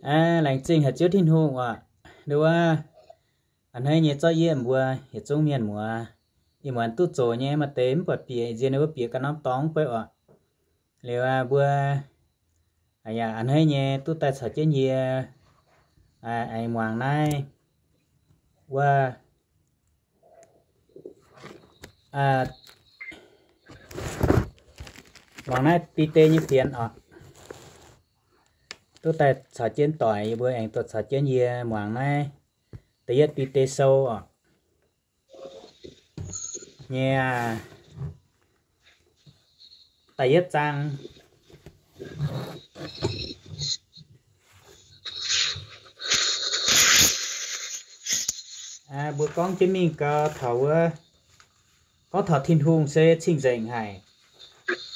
Laengz zingh haic Ziouv Tin-Hungh oc. Nduov, a'hneiv nyei zorqv yie mbuo yietc zungv mienh muoz, ih muonz duqv zoux nyei maaih deix mv buatc bieqc, nziex ninh mbuo bieqc ganh norm dorngx beiv oc. Liuz mbuo a'hneiv nyei duqv daaih caux jienv yie aengx muangx naaiv wuov, muangx naaiv Bide nyei fienx oc. Duqv daaih caux jienv doic, yie mbuo aengx duqv caux jienv yie muangx naaiv da'yietv Bide sou oc. Nyei da'yietv zaang. Mbuo gorngv jienv mingh gau taux wuov, gorngv taux Tin-Hungh se cing-nzengc haic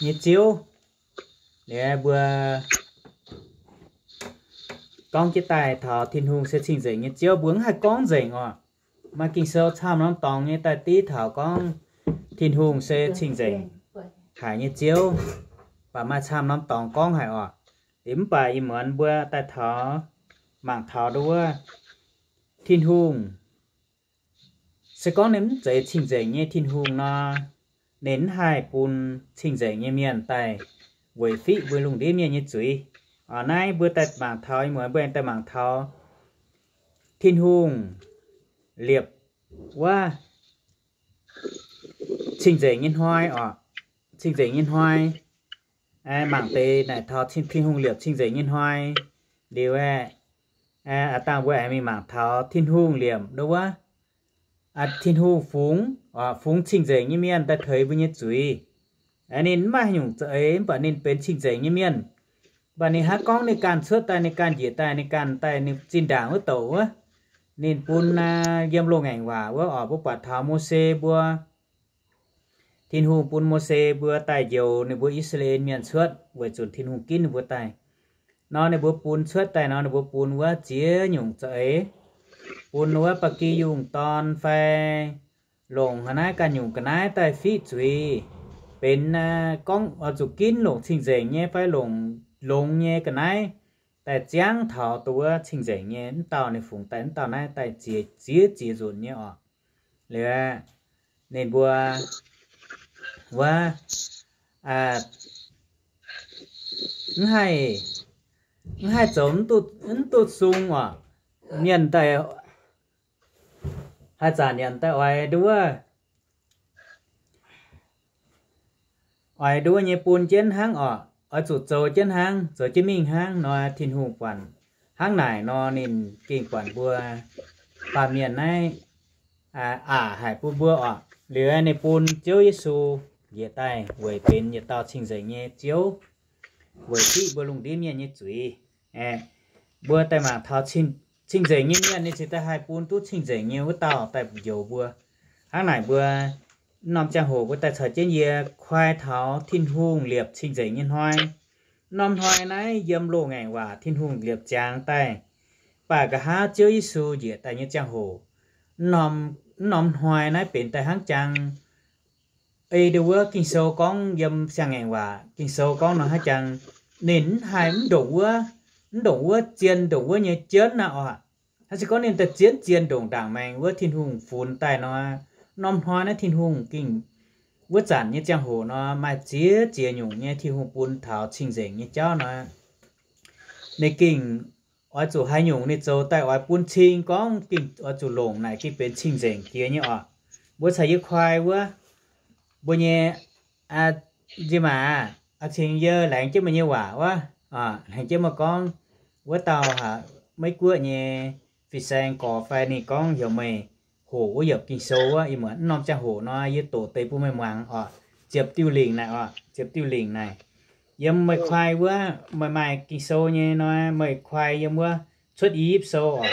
nyei Ziouv. Liuz mbuo gorngv jienv daaih taux Tin-Hungh se cing-nzengc nyei Ziouv, mbuo mv haih gorngv nzengc oc. Maaih Ging-Sou camv norm dorngx nyei daaih div taux gorngv Tin-Hungh se cing-nzengc haic nyei Ziouv, baac maaih camv norm dorngx gorngv haic oc. Liuz mv baac ih muonz mbuo daaih taux, mangc taux nduov wuov, Tin-Hungh se gorngv ninh mv zeiz cing-nzengc nyei Tin-Hungh nor, ninh mv haih bun cing-nzengc nyei mienh daaih weic fiqv mbuo lungh ndiev mienh nyei zuiz. Naaiv mbuo daaih mangc taux, ih muonz mbuo aengx daaih mangc taux Tin-Hungh liepc wuov cing-nzengc nyei hnoi oc. Cing-nzengc nyei hnoi, mangc deix naaic taux Tin-Hungh liepc cing-nzengc nyei hnoi. Liuz aeqv, aav dangh mbuo aengx mingh mangc taux Tin-Hungh liepc nduov wuov, Tin-Hungh fungx, fungx cing-nzengc nyei mienh daaih teix mbuo nyei zuiz. Ninh mv maaih nyungc za'eix, mv baac ninh benx cing-nzengc nyei mienh. Mv baac ninh hnangv gorngv ninh ganh cuotv daaih, ninh ganh njiec daaih, ninh ganh daaih ninh zinh ndaangc wuov douc wuov, ninh bun yiem loz-ngaengc waac wuov oc, mbuo buatc taux Mose mbuo, Tin-Hungh bun Mose mbuo daaih njoux ninh mbuo I^saa^laa^en Mienh cuotv weic zuqc Tin-Hungh ginv ninh mbuo daaih. Nor ninh mbuo bun cuotv daaih nor, ninh mbuo bun wuov ziex nyungc za'eix, bun wuov ba'gi yungh dorn fai longc haaix naaiv ganh nyungc ga'naaiv daaih fiqv zuiz, benx gorngv oix zuqc ginv longc cing-nzengc nyei fai longc longx nyei ga'naaiv daaih ziangv taux dongh wuov cing-nzengc nyei wuov dauh ninh fungx daaih wuov dauh naaiv daaih ziex ziex nzunc nyei oc. Liuz ninh mbuo wuov mv haih, mv haih zoux mv duqv sung oc. Mienh daaih haih zanc nyanc daaih oix nduov, oix nduov nyei bun jienv hnangv oc. Oix zuqc zoux jienv hnangv, zoux jienv mingh hnangv nor, Tin-Hungh buatc hnangv naaic nor, ninh gengh buatc mbuo baamh mienh naaiv aqc haic bun mbuo oc. Liuz ninh bun Ziouv Yesu njiec daaih weic benx yietc dauh cing-nzengc nyei Ziouv, weic fiqv mbuo lungh ndiev mienh nyei zuiz. Mbuo daaih mangc taux cing-nzengc nyei mienh, ninh cingx daaih haih bun duqv cing-nzengc nyei wuov dauh daaih njoux mbuo. Hnangv naaic mbuo mv norm ziangh hoc mbuo daaih caux jienv yie kuaai taux Tin-Hungh liepc cing-nzengc nyei hnoi. Mv norm hnoi naaiv yiem loz-ngaengc waac Tin-Hungh liepc ziangx daaih, mv baac nqa'haav Ziouv Yesu njiec daaih nyei ziangh hoc, mv norm hnoi naaiv benx daaih hnangv jang ei nduov wuov Ging-Sou gorngv yiem siang-ngaengc waac, Ging-Sou gorngv nor hnangv jang ninh mv haih mv ndongc wuov, mv ndongc wuov zien ndongc wuov nyei jienv aqv oc. Hnangv se gorngv ninh daaih zien zien ndongc ndaangc maengx wuov Tin-Hungh funx daaih nor, mv norm hnoi naaiv Tin-Hungh gengh wuov zanc nyei ziangh hoc nor maaih ziex ziex nyungc nyei Tin-Hungh bun taux cing-nzengc nyei jauv nor, ninh gengh oix zuqc haaix nyungc ninh zoux daaih oix bun cing gorngv gengh oix zuqc longc naaic gengh benx cing-nzengc jiex nyei oc. Mbuo caux yie kuaai wuov, mbuo nyei nziex maac, cingx yie laengz jienv meih nyei waac wuov, laengz jienv meih gorngv, wuov dauh Meiv Guoqv nyei fin-saeng gorx fai ninh gorngv heuc meih hoqc wuov yiemc Ging-Sou wuov, ih muonz mv norm ziangh hoc nor yie doqc deix bun meih muangx oc. Ziepc diuh lingc naaic oc, ziepc diuh lingc naaic. Yiem meih kuaai wuov, meih maaih Ging-Sou nyei nor, meih kuaai yiem wuov Cuotv I^yipv Sou oc.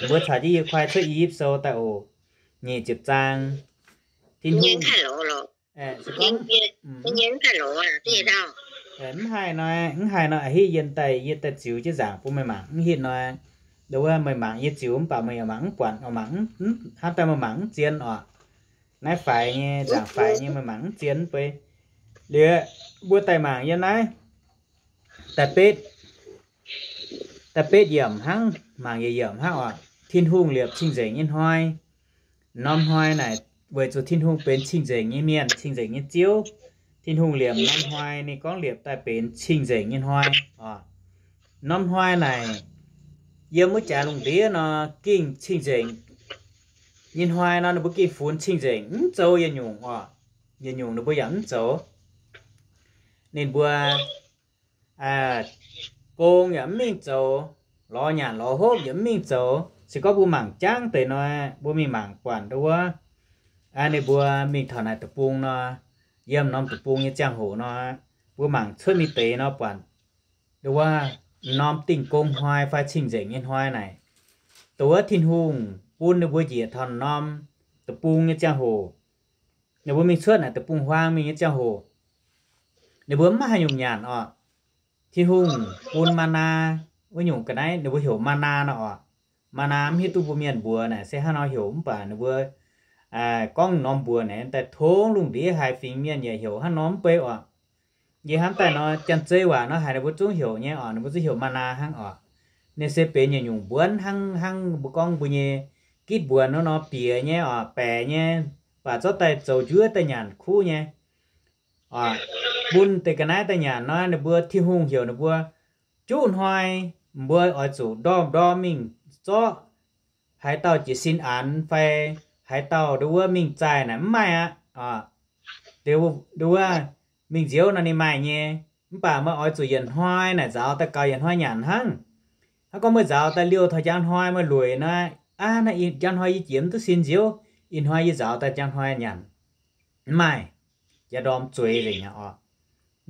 Mbuo caux jienv yie kuaai Cuotv I^yipv Sou daaih oc. Nyic ziepc zaang. Tin-Hungh, mv haih nor, mv haih nor, a'hitv yie daaih, yie daaih ziux jienv nzaangc bun meih mangc. Mv hitv nor, nduov wuov meih mangc yie ziux mv baac meih yaac mangc mv buatc, mangc hnangv daaih meih mangc mv zien oc. Naaiv faix nyei, nzaangc faix nyei, meih mangc mv zien mv bei. Liuz mbuo daaih mangc yiem naaiv da'betv, da'betv yiemc hnangv, mangc yietc yiemc hnangv oc. Tin-Hungh liepc cing-nzengc nyei hnoi. Norm hnoi naaic weic zuqc Tin-Hungh benx cing-nzengc nyei mienh, cing-nzengc nyei Ziouv. Tin-Hungh liepc norm hnoi, ninh gorngv liepc daaih benx cing-nzengc nyei hnoi oc. Norm hnoi naaic, yiem wuov jaax lungh ndiev nor, gengh cing-nzengc nyei hnoi nor, ninh mbuo gengh funx cing-nzengc, mv zoux yietc nyungc oc. Yietc nyungc ninh mbuo yaac mv zoux. Ninh mbuo gong yaac mv mingh zoux, lorz nyanc lorz hopv yaac mv mingh zoux. Se gorngv mbuo mangc jangv deix nor, mbuo mingh mangc buatc wuov, ninh mbuo mingh taux naaic deic-bung nor, yiem norm deic-bung nyei ziangh hoc nor, mbuo mangc cuotv mingh deix nor buatc, wuov, norm Dingh Gong Hnoi fai Cing-Nzengc nyei hnoi naaic, dongh wuov Tin-Hungh bun ninh mbuo njiec taux norm deic-bung nyei ziangh hoc, ninh mbuo mingh cuotv naaic deic-bung-huaang mingh nyei ziangh hoc, ninh mbuo mv maaih haaix nyungc nyanc oc. Tin-Hungh bun maa^naa, wuov nyungc ga'naaiv ninh mbuo heuc maa^naa nor oc. Maa^naa mv hiuv duqv mbuo mienh mbuox naaic se hnangv nor heuc, mv baac ninh mbuo gorngv norm mbuox naaic daaih tongx lungh ndiev haaix fingx mienh yaac heuc hnangv norm mv bei oc. Yie hnamv daaih nor, Janx-Zei waac nor haiz ninh mbuo zungv heuc nyei oc, ninh mbuo zungv heuc maa^naa hnangv oc. Ninh se benx yietc nyungc mbuonx hnangv, hnangv mbuo gorngv mbuo nyei gitv mbuonx nor, nor bieqc nyei oc, baeqc nyei, baac zorqv daaih zoux njuov daaih nyanc kuv nyei. Bun deix ga'naaiv daaih nyanc nor, ninh mbuo, Tin-Hungh heuc ninh mbuo juqv hnoi, mbuo oix zuqc ndorm-ndorm mingh zorqv. Haaix dauh jiez sin aanx fai haaix dauh nduov wuov mingh zaih naaic mv maaih aqv. Nduov wuov mingh nziouv nor ninh maaih nyei, mv baac meih oix zuqc yietc hnoi naaic nzaaux daaih gaux yietc hnoi nyanc hnangv. Hnangv gorngv meih nzaaux daaih liouh taux njang hnoi meih lueic nor, aav, naaiv njang hnoi yie jiex mv duqv sin nziouv, ih hnoi yie nzaaux daaih njang hnoi nyanc. Mv maaih, jaax ndorm zueiz nzengc aqv oc.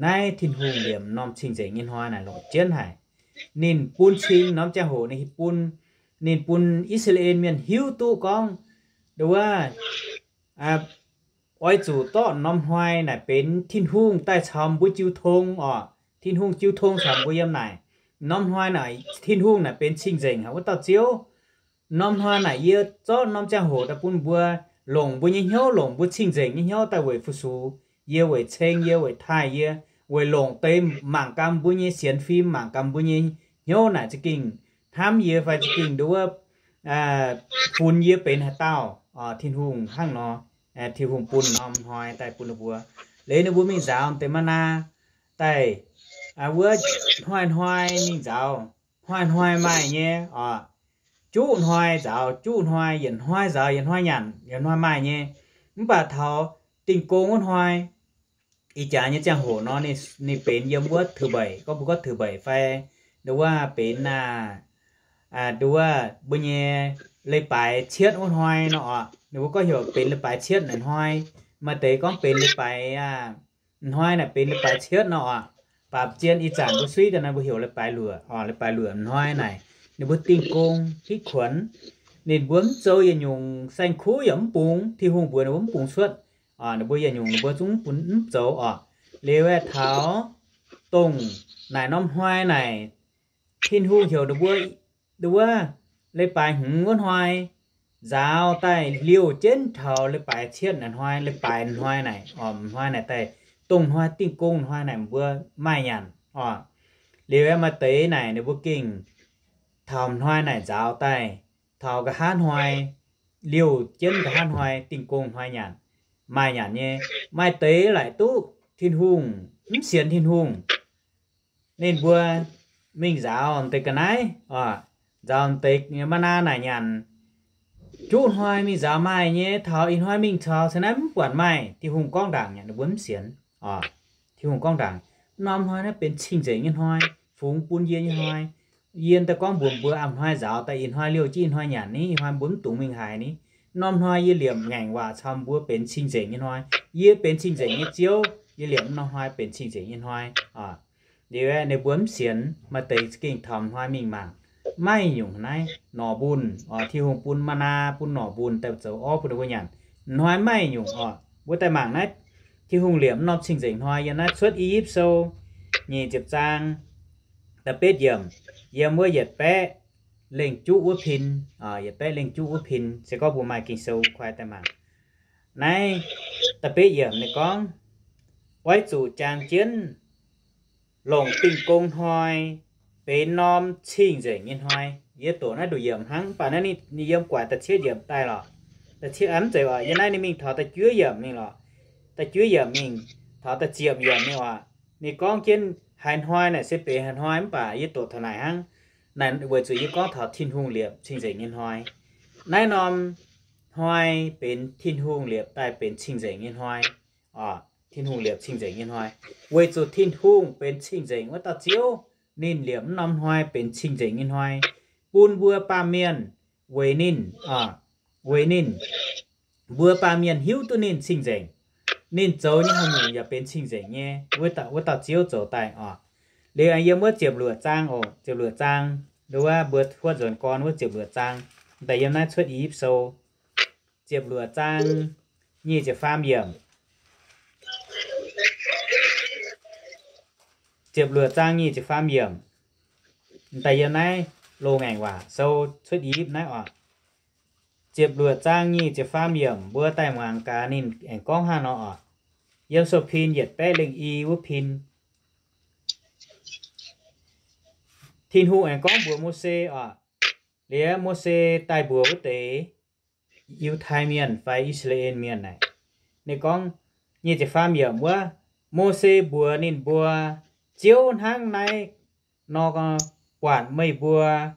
Naaiv Tin-Hungh liemh norm cing-nzengc nyei hnoi naaic longc jienv haic. Ninh bun cing norm ziangh hoc ninh bun, ninh bun I^saa^laa^en Mienh hiuv duqv gorngv, nduov wuov, oix zuqc zorqv norm hnoi naaic benx Tin-Hungh daaih caux mbuo jiu tong oc. Tin-Hungh jiu tong caux mbuo yiem naaic. Norm hnoi naaic Tin-Hungh naaic benx cing-nzengc haic wuov dauh Ziouv. Norm hnoi naaic yie zorqv norm ziangh hoc daaih bun mbuo, longc mbuo nyei hnyouv, longc mbuo cing-nzengc nyei hnyouv daaih weic fu-sux, yie weic ceng, yie weic taaih, yie weic longc deix mangc gaax mbuo nyei sienx fim, mangc gaax mbuo nyei hnyouv naaic za'gengh hnamv yie fai za'gengh nduov wuov, funx yie benx haaix dauh. Tin-Hungh hnangv nor, Tin-Hungh bun norm hnoi daaih bun ninh mbuo. Leiz ninh mbuo mingh nzaaux deix maa^naa daaih, wuov hnoi-hnoi mingh nzaaux, hnoi-hnoi maaih nyei oc. Juqv hnoi nzaaux juqv hnoi, yietc hnoi nzaaux yietc hnoi nyanc, yietc hnoi maaih nyei. Mv baac taux Dingh Gong wuov hnoi, ih jaax nyei ziangh hoc nor, ninh benx yiem wuov thứ bảy, gorngv mbuo gorngv thứ bảy fai nduov wuov benx, nduov wuov mbuo nyei leiz-baaix cietv wuov hnoi nor oc. Ninh mbuo gorngv heuc benx leiz-baaix cietv naaic hnoi. Maaih deix gorngv benx leiz-baaix hnoi naaic benx leiz-baaix cietv nor oc. Baac zien ih zanc mbuo suiv daaih naaiv mbuo heuc leiz-baaix luoqc oc. Leiz-baaix luoqc hnoi naaic ninh mbuo dingh gong hitv kuonx. Ninh mbuo mv zoux yietc nyungc, saeng-kuv yaac mv bungx. Tin-Hungh mbuox ninh mbuo mv bungx cuotv. Ninh mbuo yietc nyungc ninh mbuo zungv mv bun, mv zoux oc. Liuz aeqv, taux dongh naaic norm hnoi naaic, Tin-Hungh heuc ninh mbuo, nduov wuov, leiz-baaix hmz wuov hnoi nzaaux daaih liouh jienv taux leiz-baaix cietv naaic hnoi, leiz-baaix hnoi naaic, hnoi naaic daaih, dongh hnoi dingh gong hnoi naaic mbuo maaih nyanc oc. Liuz aeqv, maaih deix naaic ninh mbuo gengh taux hnoi naaic nzaaux daaih, taux nqa'haav hnoi, liouh jienv nqa'haav hnoi dingh gong hnoi nyanc, maaih nyanc nyei. Maaih deix laaic duqv Tin-Hungh, mv sienx Tin-Hungh, ninh mbuo mingh nzaaux deix ga'naaiv oc, nzaaux deix maa^naa naaic nyanc. Juqv hnoi mingh nzaaux maaih nyei, taux ih hnoi mingh caux se naaiv mv buatc maaih. Tin-Hungh gorngv ndaangc nyanc ninh mbuo mv sienx oc. Tin-Hungh gorngv ndaangc, norm hnoi naaiv benx cing-nzengc nyei hnoi, fungx bun yie nyei hnoi. Yie daaih gorngv mbuox mbuo, a'hnoi nzaaux daaih ih hnoi liouh jienv ih hnoi nyanc ni, ih hnoi mbuo mv dungx mingh haaix ni. Norm hnoi yie liemh ngaengc waac caux mbuo benx cing-nzengc nyei hnoi. Yie benx cing-nzengc nyei Ziouv, yie liemh norm hnoi benx cing-nzengc nyei hnoi. Liuz aeqv, ninh mbuo mv sienx, maaih deix za'gengh taux hnoi mingh mangc, maiv nyungc naaiv norqc mbunh oc. Tin-Hungh bun maa^naa, bun norqc mbunh daaih zoux orv bun ninh mbuo nyanc. Hnoi maiv nyungc oc. Mbuo daaih mangc naaiv, Tin-Hungh liemh norm cing-nzengc hnoi yiem naaiv Cuotv I^yipv Sou nyic ziepc zaang da'betv yiemc, yiem wuov yietc baeqv lengh juqv wuov pin, yietc baeqv lengh juqv wuov pin, se gorngv mbuo maaih Ging-Sou kuaaiv daaih mangc. Naaiv da'betv yiemc ninh gorngv, oix zuqc jangx jienv longc dingh gong hnoi, benx norm cing-nzengc nyei hnoi. Yie doqc naaiv nduqc yiemc hnangv, mv baac naaiv ninh yiem guaix da'cietv yiemc daaih lorqc. Da'cietv, mv zeiz, yiem naaiv ninh mingh taux da'juov yiemc mingh lorqc. Da'juov yiemc mingh taux da'ziepc yiemc mingh oc. Ninh gorngv jienv haaix hnoi naaic se benx haaix hnoi, mv baac yie doqc taux naaic hnangv. Naaic weic zuqc yie gorngv taux Tin-Hungh liepc cing-nzengc nyei hnoi. Naaiv norm hnoi benx Tin-Hungh liepc daaih benx cing-nzengc nyei hnoi. Tin-Hungh liepc cing-nzengc nyei hnoi, weic zuqc Tin-Hungh benx cing-nzengc wuov dauh Ziouv, ninh liepc mv norm hnoi benx cing-nzengc nyei hnoi, bun mbuo baamh mienh, weic ninh, weic ninh, mbuo baamh mienh hiuv duqv ninh cing-nzengc. Ninh zoux nyei haaix nyungc yaac benx cing-nzengc nyei, wuov dauh Ziouv zoux daaih oc. Liuz yiem wuov ziepc luoqc zaang oc, ziepc luoqc zaang, wuov mbuo huotv nzuonx gorn wuov ziepc luoqc zaang, daaih yiem naaiv Cuotv I^yipv Sou, ziepc luoqc zaang nyic ziepc faam yiemc. Ziepc luoqc zaang nyic ziepc faam yiemc. Daaih yiem naaiv Loz-Ngaengc Waac Sou Cuotv I^yipv naaiv oc. Ziepc luoqc zaang nyic ziepc faam yiemc, mbuo daaih muangx gaax ninh aengx gorngv hnangv nor oc. Yiem sou pin yietc baeqv lengh i wuov pin, Tin-Hungh aengx gorngv mbuox Mose oc. Liuz Mose daaih mbuox wuov deix Yiutai Mienh fai I^saa^laa^en Mienh naaic, ninh gorngv, nyic ziepc faam yiemc wuov, Mose mbuox ninh mbuo, Ziouv hnangv naaiv nor buatc meih mbuo,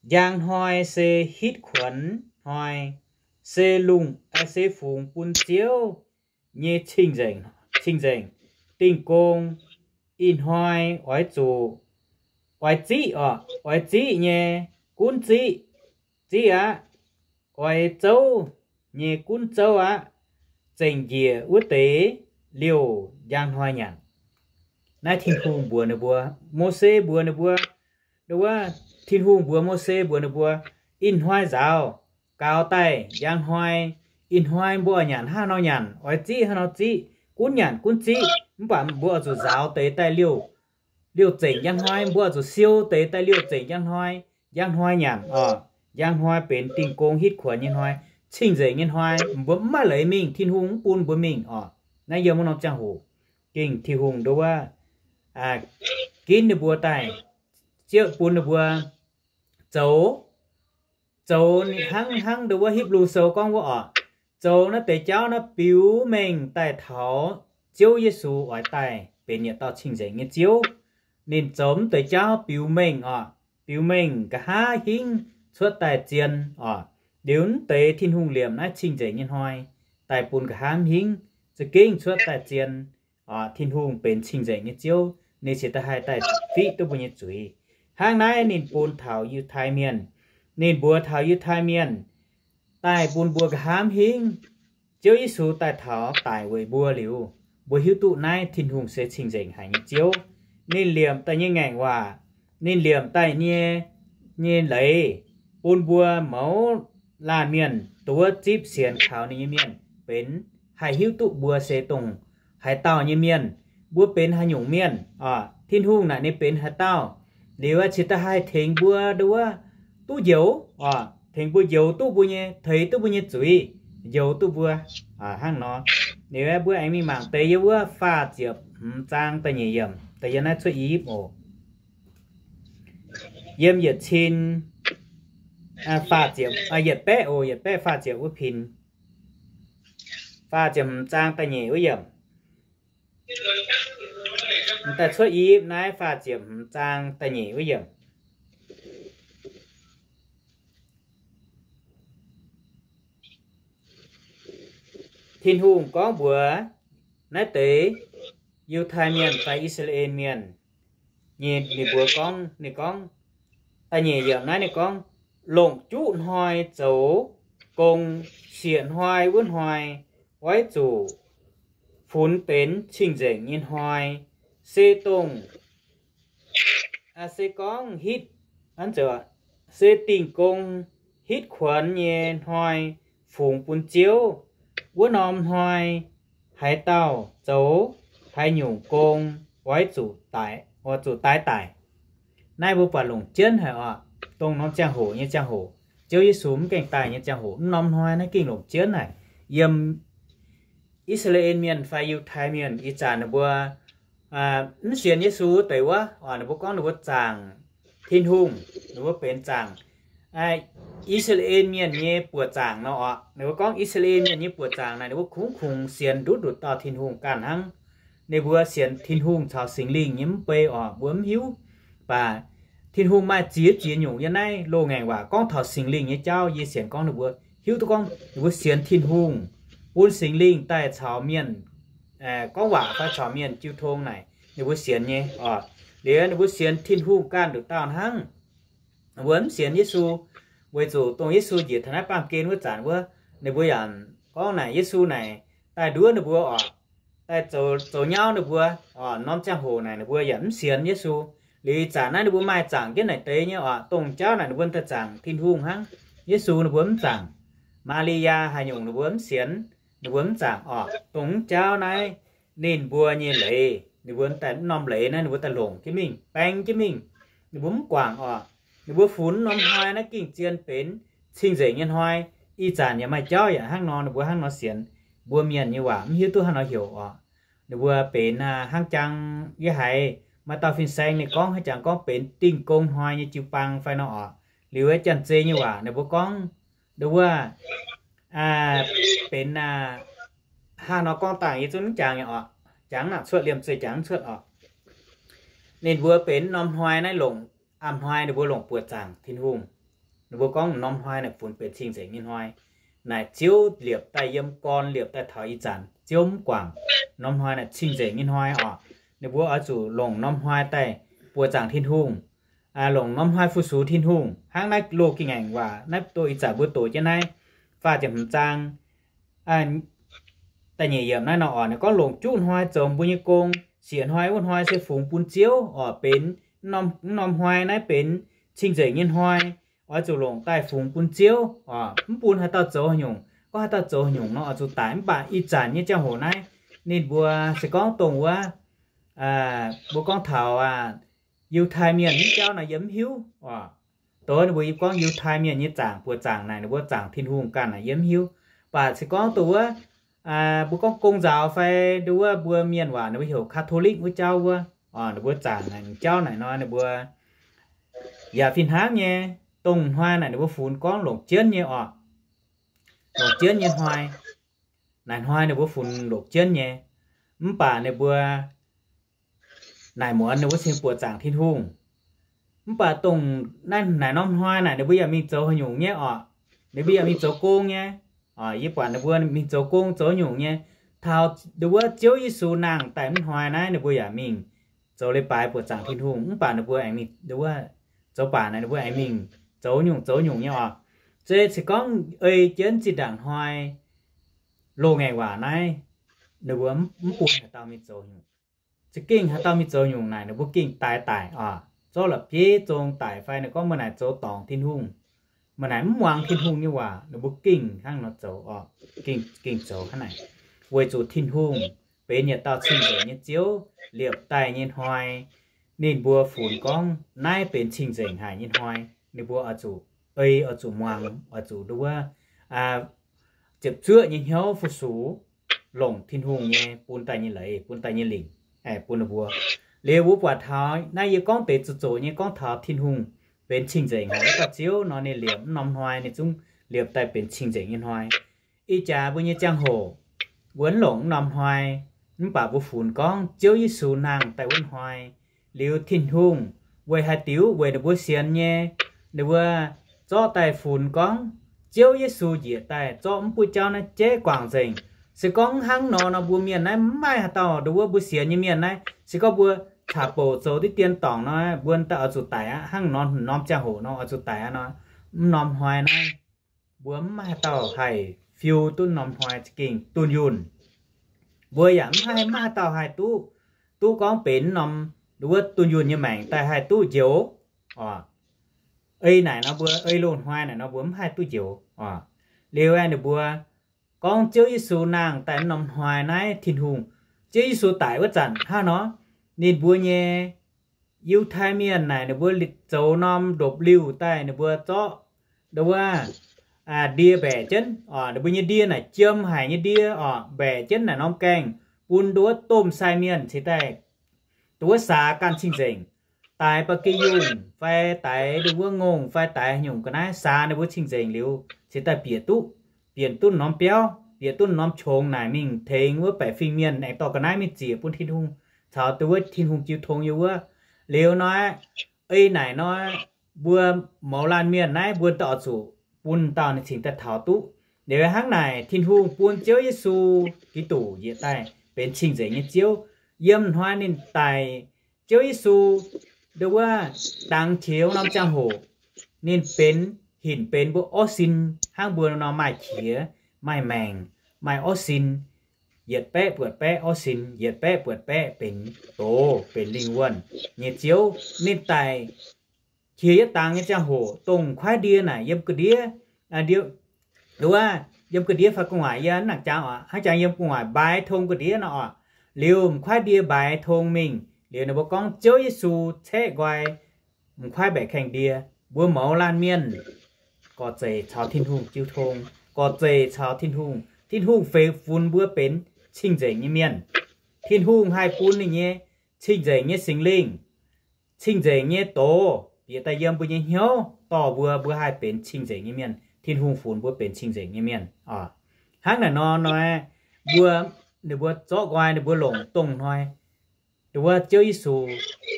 njang hnoi se hitv kuonx hnoi, se lungh, se fungx bun Ziouv nyei cing-nzengc, cing-nzengc. Dingh gong ih hnoi oix zuqc, oix ziqv oc, oix ziqv nyei, gunv ziqv, ziqv aqv. Oix zouv nyei, gunv zouv aqv. Zengc njiec wuov deix liouh njang hnoi nyanc. Naaiv Tin-Hungh mbuox ninh mbuo, Mose mbuox ninh mbuo, wuov, Tin-Hungh mbuox Mose mbuox ninh mbuo, ih hnoi nzaaux, gaux daaih njang hnoi, ih hnoi mbuo oix nyanc hnangv nor nyanc, oix ziqv hnangv nor ziqv, gunv nyanc gunv ziqv, mv baac mbuo oix zuqc nzaaux deix daaih liouh, liouh zengc njang hnoi, mbuo oix zuqc siou deix daaih liouh zengc njang hnoi, njang hnoi nyanc oc. Njang hnoi benx dingh gong hitv kuonx nyei hnoi, cing-nzengc nyei hnoi, mbuo mv maaih leiz mingh, Tin-Hungh mv bun mbuo mingh oc. Naaiv yiem wuov norm ziangh hoc, gengh Tin-Hungh nduov wuov, ginv ninh mbuo daaih, ziouc bun ninh mbuo zoux, zoux hnangv, hnangv nduov wuov Hipv^lu Sou gorngv wuov oc, zoux naaiv deix jauv naaiv biux mengh daaih taux Ziouv Yesu oix daaih benx yietc dauh cing-nzengc nyei Ziouv. Ninh zoux mv deix jauv biux mengh oc, biux mengh nqa'haav hingv cuotv daaih zien oc. Liuz mv deix Tin-Hungh liemh naaiv cing-nzengc nyei hnoi daaih bun nqa'haav hingv za'gengh cuotv daaih zien. Tin-Hungh benx cing-nzengc nyei Ziouv, ninh cingx daaih haih daaih fiqv duqv mbuo nyei zuiz. Hnangv naaiv ninh bun taux Yiutai Mienh. Ninh mbuox taux Yiutai Mienh, daaih bun mbuo nqa'haav hingv, Ziouv Yesu daaih taux daic weic mbuo liuz, mbuo hiuv duqv naaiv Tin-Hungh se cing-nzengc haic nyei Ziouv. Ninh liemh daaih nyei ngaengc waac, ninh liemh daaih nyei, nyei leiz, bun mbuo mouz laanh mienh, dongh wuov zipv sienx kaux ninh nyei mienh benx, haih hiuv duqv mbuo se dongh haaix dauh nyei mienh, mbuo benx haaix nyungc mienh oc. Tin-Hungh naaic ninh benx haaix dauh. Liuz cingx daaih haih tengx mbuo nduov wuov duqv njoux oc, tengx mbuo njoux duqv mbuo nyei, teix duqv mbuo nyei zuiz, njoux duqv mbuo hnangv nor. Liuz mbuo aengx mingh mangc deix yiem wuov faah ziepc hmz zaang da'nyeic yiemc, da'yietv naaiv Cuotv I^yipv oc. Yiem yietc cin, faah ziepc, yietc baeqv oc, yietc baeqv faah ziepc wuov pin. Faah ziepc hmz zaang da'nyeic wuov yiemc. Daaih Cuotv I^yipv naaiv faah ziepc hmz zaang da'nyeic wuov yiemc. Tin-Hungh gorngv mbuox naaiv deix Yiutai Mienh fai I^saa^laa^en Mienh nyei, ninh mbuo gorngv, ninh gorngv, da'nyeic yiemc naaiv ninh gorngv, longc juqv hnoi zoux gong, sieqv hnoi wuov hnoi, oix zuqc funx benx cing-nzengc nyei hnoi, se dongh, se gorngv hitv, se dingh gong hitv kuonx nyei hnoi, fungx bun Ziouv. Wuov norm hnoi haaix dauh zoux haaix nyungc gong oix zuqc daix, oix zuqc daix daic. Naaiv mbuo buatc longc jienv haic oc. Dongh norm ziangh hoc nyei ziangh hoc, Ziouv Yesu mv gaengh daaih nyei ziangh hoc, mv norm hnoi naaiv gengh longc jienv haic. Yiem I^saa^laa^en Mienh fai Yiutai Mienh ih zanc ninh mbuo mv sienx Yesu wuov deix wuov, ninh mbuo gorngv ninh mbuo zaangc Tin-Hungh, ninh mbuo benx zaangc I^saa^laa^en Mienh nyei buoqc zaangc nor oc. Ninh mbuo gorngv I^saa^laa^en Mienh nyei buoqc zaangc naaic ninh mbuo kungx-kungx sienx nduqc nduqc dauh Tin-Hungh ganh hnangv. Ninh mbuo sienx Tin-Hungh caux Singx Lingh nyei mv bei oc, mbuo mv hiuv. Mv baac Tin-Hungh maaih ziex ziex nyungc. Yiem naaiv loz-ngaengc waac gorngv taux Singx Lingh nyei jauv, yie sienx gorngv ninh mbuo hiuv duqv gorngv ninh mbuo sienx Tin-Hungh, bun Singx Lingh daaih caux mienh gorngv waac fai caux mienh jiu tong naaic ninh mbuo sienx nyei oc. Liuz ninh mbuo sienx Tin-Hungh ganh nduqc dauh hnangv. Mbuo mv sienx Yesu, weic zuqc dongh Yesu njiec taux naaiv baamh gen wuov zanc wuov, ninh mbuo yaac gorngv naaic Yesu naaic daaih nduov ninh mbuo oc, daaih zoux nyauv ninh mbuo oc. Norm ziangh hoc naaic ninh mbuo yaac mv sienx Yesu. Liuz ih zanc naaiv ninh mbuo maaih zaangc jienv naaic deix nyei oc. Dongh jauv naaic ninh mbuo daaih zaangc Tin-Hungh hnangv. Yesu ninh mbuo mv zaangc. Maa^li^yaa haaix nyungc ninh mbuo mv sienx, ninh mbuo mv zaangc oc. Dongh mv jauv naaiv ninh mbuo nyei leiz, ninh mbuo daaih mv norm leiz naaiv ninh mbuo daaih longc jienv mingh, baeng jienv mingh. Ninh mbuo mv guangc oc. Ninh mbuo funx norm hnoi naaiv gengh zien benx cing-nzengc nyei hnoi. Ih zanc yaac maaih jauv yaac hnangv nor, ninh mbuo hnangv nor sienx mbuo mienh nyei waac mv hiuv duqv hnangv nor heuc oc. Ninh mbuo benx hnangv jang yie haiz maaih dauh fin-saeng ninh gorngv haaix jangx gorngv benx Dingh Gong Hnoi nyei jiu-baang fai nor oc. Liuz wuov Janx-Zei nyei waac ninh mbuo gorngv ndo wuov benx hnangv nor gorngv dangh yie zungv mv jangx oc. Jangx nangc cuotv, liemh zeih jangx cuotv oc. Ninh mbuo benx norm hnoi naaiv longc, a'hnoi ninh mbuo longc buoqc zaangc Tin-Hungh. Ninh mbuo gorngv norm hnoi naaic funx benx cing-nzengc nyei hnoi. Naaic Ziouv liepc daaih yiem gorn, liepc daaih taux ih zanc Ziouv mv guangc. Norm hnoi naaic cing-nzengc nyei hnoi oc. Ninh mbuo oix zuqc longc norm hnoi daaih buoqc zaangc Tin-Hungh, longc norm hnoi fu-sux Tin-Hungh. Hnangv naaiv loz-ngaengc waac naaiv doh ih zanc mbuo doqc jienv naaiv faah ziepc hmz zaang da'nyeic yiemc naaiv nor oc, ninh gorngv longc juqv hnoi zoux mbuo nyei gong, siec hnoi wuov hnoi se fungx bun Ziouv oc. Benx mv norm hnoi naaiv benx cing-nzengc nyei hnoi, oix zuqc longc daaih fungx bun Ziouv oc. Mv bun haaix dauh zoux haaix nyungc. Gorngv haaix dauh zoux haaix nyungc nor oix zuqc daic. Mv baac ih zanc nyei ziangh hoc naaiv ninh mbuo se gorngv dongh wuov, mbuo gorngv taux Yiutai Mienh mv jauv naaic yie mv hiuv oc. Doz ninh mbuo gorngv Yiutai Mienh nyei zaangc buoqc zaangc naaic ninh mbuo zaangc Tin-Hungh ganh naaic yie mv hiuv. Mv baac se gorngv dongh wuov mbuo gorngv gong nzaaux fai ndo wuov mbuo mienh waac ninh mbuo heuc Catholic wuov jauv wuov, ninh mbuo zaangc naaic jauv naaic nor ninh mbuo yaac fih hnangv nyei. Dongh hnoi naaic ninh mbuo funx gorngv longc jienv nyei oc. Longc jienv nyei hnoi. Naaic hnoi ninh mbuo funx longc jienv nyei. Mv baac ninh mbuo naaic muonz ninh mbuo cingx buoqc zaangc Tin-Hungh. Mv baac dongh naaiv naaic norm hnoi naaic ninh mbuo yaac mingh zoux haaix nyungc nyei oc. Ninh mbuo yaac mingh zoux gong nyei. Yie buatc ninh mbuo mingh zoux gong zoux nyungc nyei. Taux ndo wuov Ziouv Yesu nangh daaih mv hnoi naaiv ninh mbuo yaac mingh zoux leiz-baaix buoqc zaangc Tin-Hungh. Mv baac ninh mbuo aengx mingh ndo wuov zoux baac naaic ninh mbuo aengx mingh zoux nyungc zoux nyungc nyei oc. Zei se gorngv ei jienv zinh ndaangc hnoi loz-ngaengc waac naaiv, ninh mbuo mv bun haaix dauh mingh zoux nyungc. Za'gengh haaix dauh mingh zoux nyungc naaic ninh mbuo gengh daix daic oc. Zorqv la'bieiv zong daic fai ninh gorngv meih naaic zoux dorngc Tin-Hungh, meih naaic mv muangx Tin-Hungh nyei waac, ninh mbuo gengh hnangv nor zoux oc. Gengh, gengh zoux hnangv naaic. Weic zuqc Tin-Hungh benx yietc dauh cing-nzengc nyei Ziouv, liepc daaih nyei hnoi ninh mbuo funx gorngv naaiv benx cing-nzengc haic nyei hnoi, ninh mbuo oix zuqc ei, oix zuqc muangx, oix zuqc ndo wuov ziepc zuoqv nyei hnyouv fu-sux, longc Tin-Hungh nyei bun daaih nyei leiz, bun daaih nyei lingc, bun ninh mbuo. Liuz mbuo buatc taux naaiv yie gorngv deix zoqc zoqc nyei gorngv taux Tin-Hungh benx cing-nzengc haic wuov dauh Ziouv nor, ninh liepc mv norm hnoi, ninh zungv liepc daaih benx cing-nzengc nyei hnoi. Ih jaax mbuo nyei ziangh hoc mbuo mv longc mv norm hnoi, mv baac mbuo funx gorngv Ziouv Yesu nangh daaih wuov hnoi. Liuz Tin-Hungh weic haaix diuc? Weic ninh mbuo sienx nyei, ninh mbuo zorqv daaih funx gorngv Ziouv Yesu njiec daaih zorqv mv buoqv jauv naaiv jeiv guangc nzengc. Se gorngv hnangv nor nor mbuo mienh naaiv mv maaih haaix dauh ndo wuov mbuo sienx nyei mienh naaiv, se gorngv mbuo caux bouc zoux diqv dien dorngc nor, mbuo daaih oix zuqc daic aqv. Hnangv nor norm ziangh hoc nor oix zuqc daic aqv nor, mv norm hnoi naaiv mbuo mv maaih haaix dauh haih fiu duqv norm hnoi za'gengh dunh yunh. Mbuo yaac mv haih, mv maaih haaix dauh haih duqv, duqv gorngv benx norm ndo wuov dunh yunh nyei maengc daaih haih duqv njoux oc. Ei naaic nor mbuo, ei loz-hnoi naaic nor mbuo mv haih duqv njoux oc. Liuz aeqv, ninh mbuo gorngv Ziouv Yesu nangh daaih mv norm hnoi naaiv Tin-Hungh, Ziouv Yesu daic wuov zanc hnangv nor, ninh mbuo nyei Yiutai Mienh naaic ninh mbuo zoux norm ndopv-liuh daaih ninh mbuo zorqv ndo wuov ndie mbaeqc jienv oc. Ninh mbuo nyei ndie naaic jiem haic nyei ndie oc, mbaeqc jienv naaic norm gaengh bun ndo wuov domh sai mienh cingx daaih dongh wuov saax ganh cing-nzengc, daix ba'gi yungh fai daix ndongc wuov ngongh fai daix haaix nyungc ga'naaiv saax ninh mbuo cing-nzengc liuz, cingx daaih bieqc duqv, bieqc duqv norm biauv, bieqc duqv norm qongx naaic mingh tengx wuov baeqc fingx mienh aengx dorh ga'naaiv mingh ziec bun Tin-Hungh caux dongh wuov Tin-Hungh jiu tong yiem wuov. Liuz nor, ei naaic nor, mbuo mouz laanh mienh naaiv mbuo daaih oix zuqc bun dauh ninh cingx daaih taux duqv. Liuz hnangv naaic Tin-Hungh bun Ziouv Yesu Giduc njiec daaih benx cing-nzengc nyei Ziouv. Yiem hnoi ninh daic, Ziouv Yesu ndongc wuov dangx qiex wuov norm ziangh hoc, ninh benx, hinc benx mbuo orv sin hnangv mbuo nor maaih qiex, maaih maengc, maaih orv sin, yietc baeqv buatc baeqv orv sin, yietc baeqv buatc baeqv benx doz, benx lingh wuonh nyei Ziouv. Ninh daic qiex yietc dangx nyei ziangh hoc, dongh m'kuaaiv ndie naaic yiem ga'ndiev, ndongc wuov, yiem ga'ndiev fai gu'nguaaic, yie mv nangc jangx oc, hnangv jangx yiem gu'nguaaic mbaaix tong ga'ndiev nor oc. Liuz m'kuaaiv ndie mbaaix tong mingh, liuz ninh mbuo gorngv Ziouv Yesu caeqv nqoi m'kuaaiv mbaeqc kaengh ndie. Mbuo mouz laanh mienh gorx-zeic caux Tin-Hungh jiu tong, gorx-zeic caux Tin-Hungh, Tin-Hungh feix funx mbuo benx cing-nzengc nyei mienh. Tin-Hungh haih bun ninh nyei cing-nzengc nyei Singx Lingh, cing-nzengc nyei doz bieqc daaih yiem mbuo nyei hnyouv, dorh mbuo, mbuo haih benx cing-nzengc nyei mienh. Tin-Hungh funx mbuo benx cing-nzengc nyei mienh oc. Hnangv naaic nor, nor mbuo, ninh mbuo zorqv nqoi ninh mbuo longc dongh hnoi, ndongc wuov Ziouv Yesu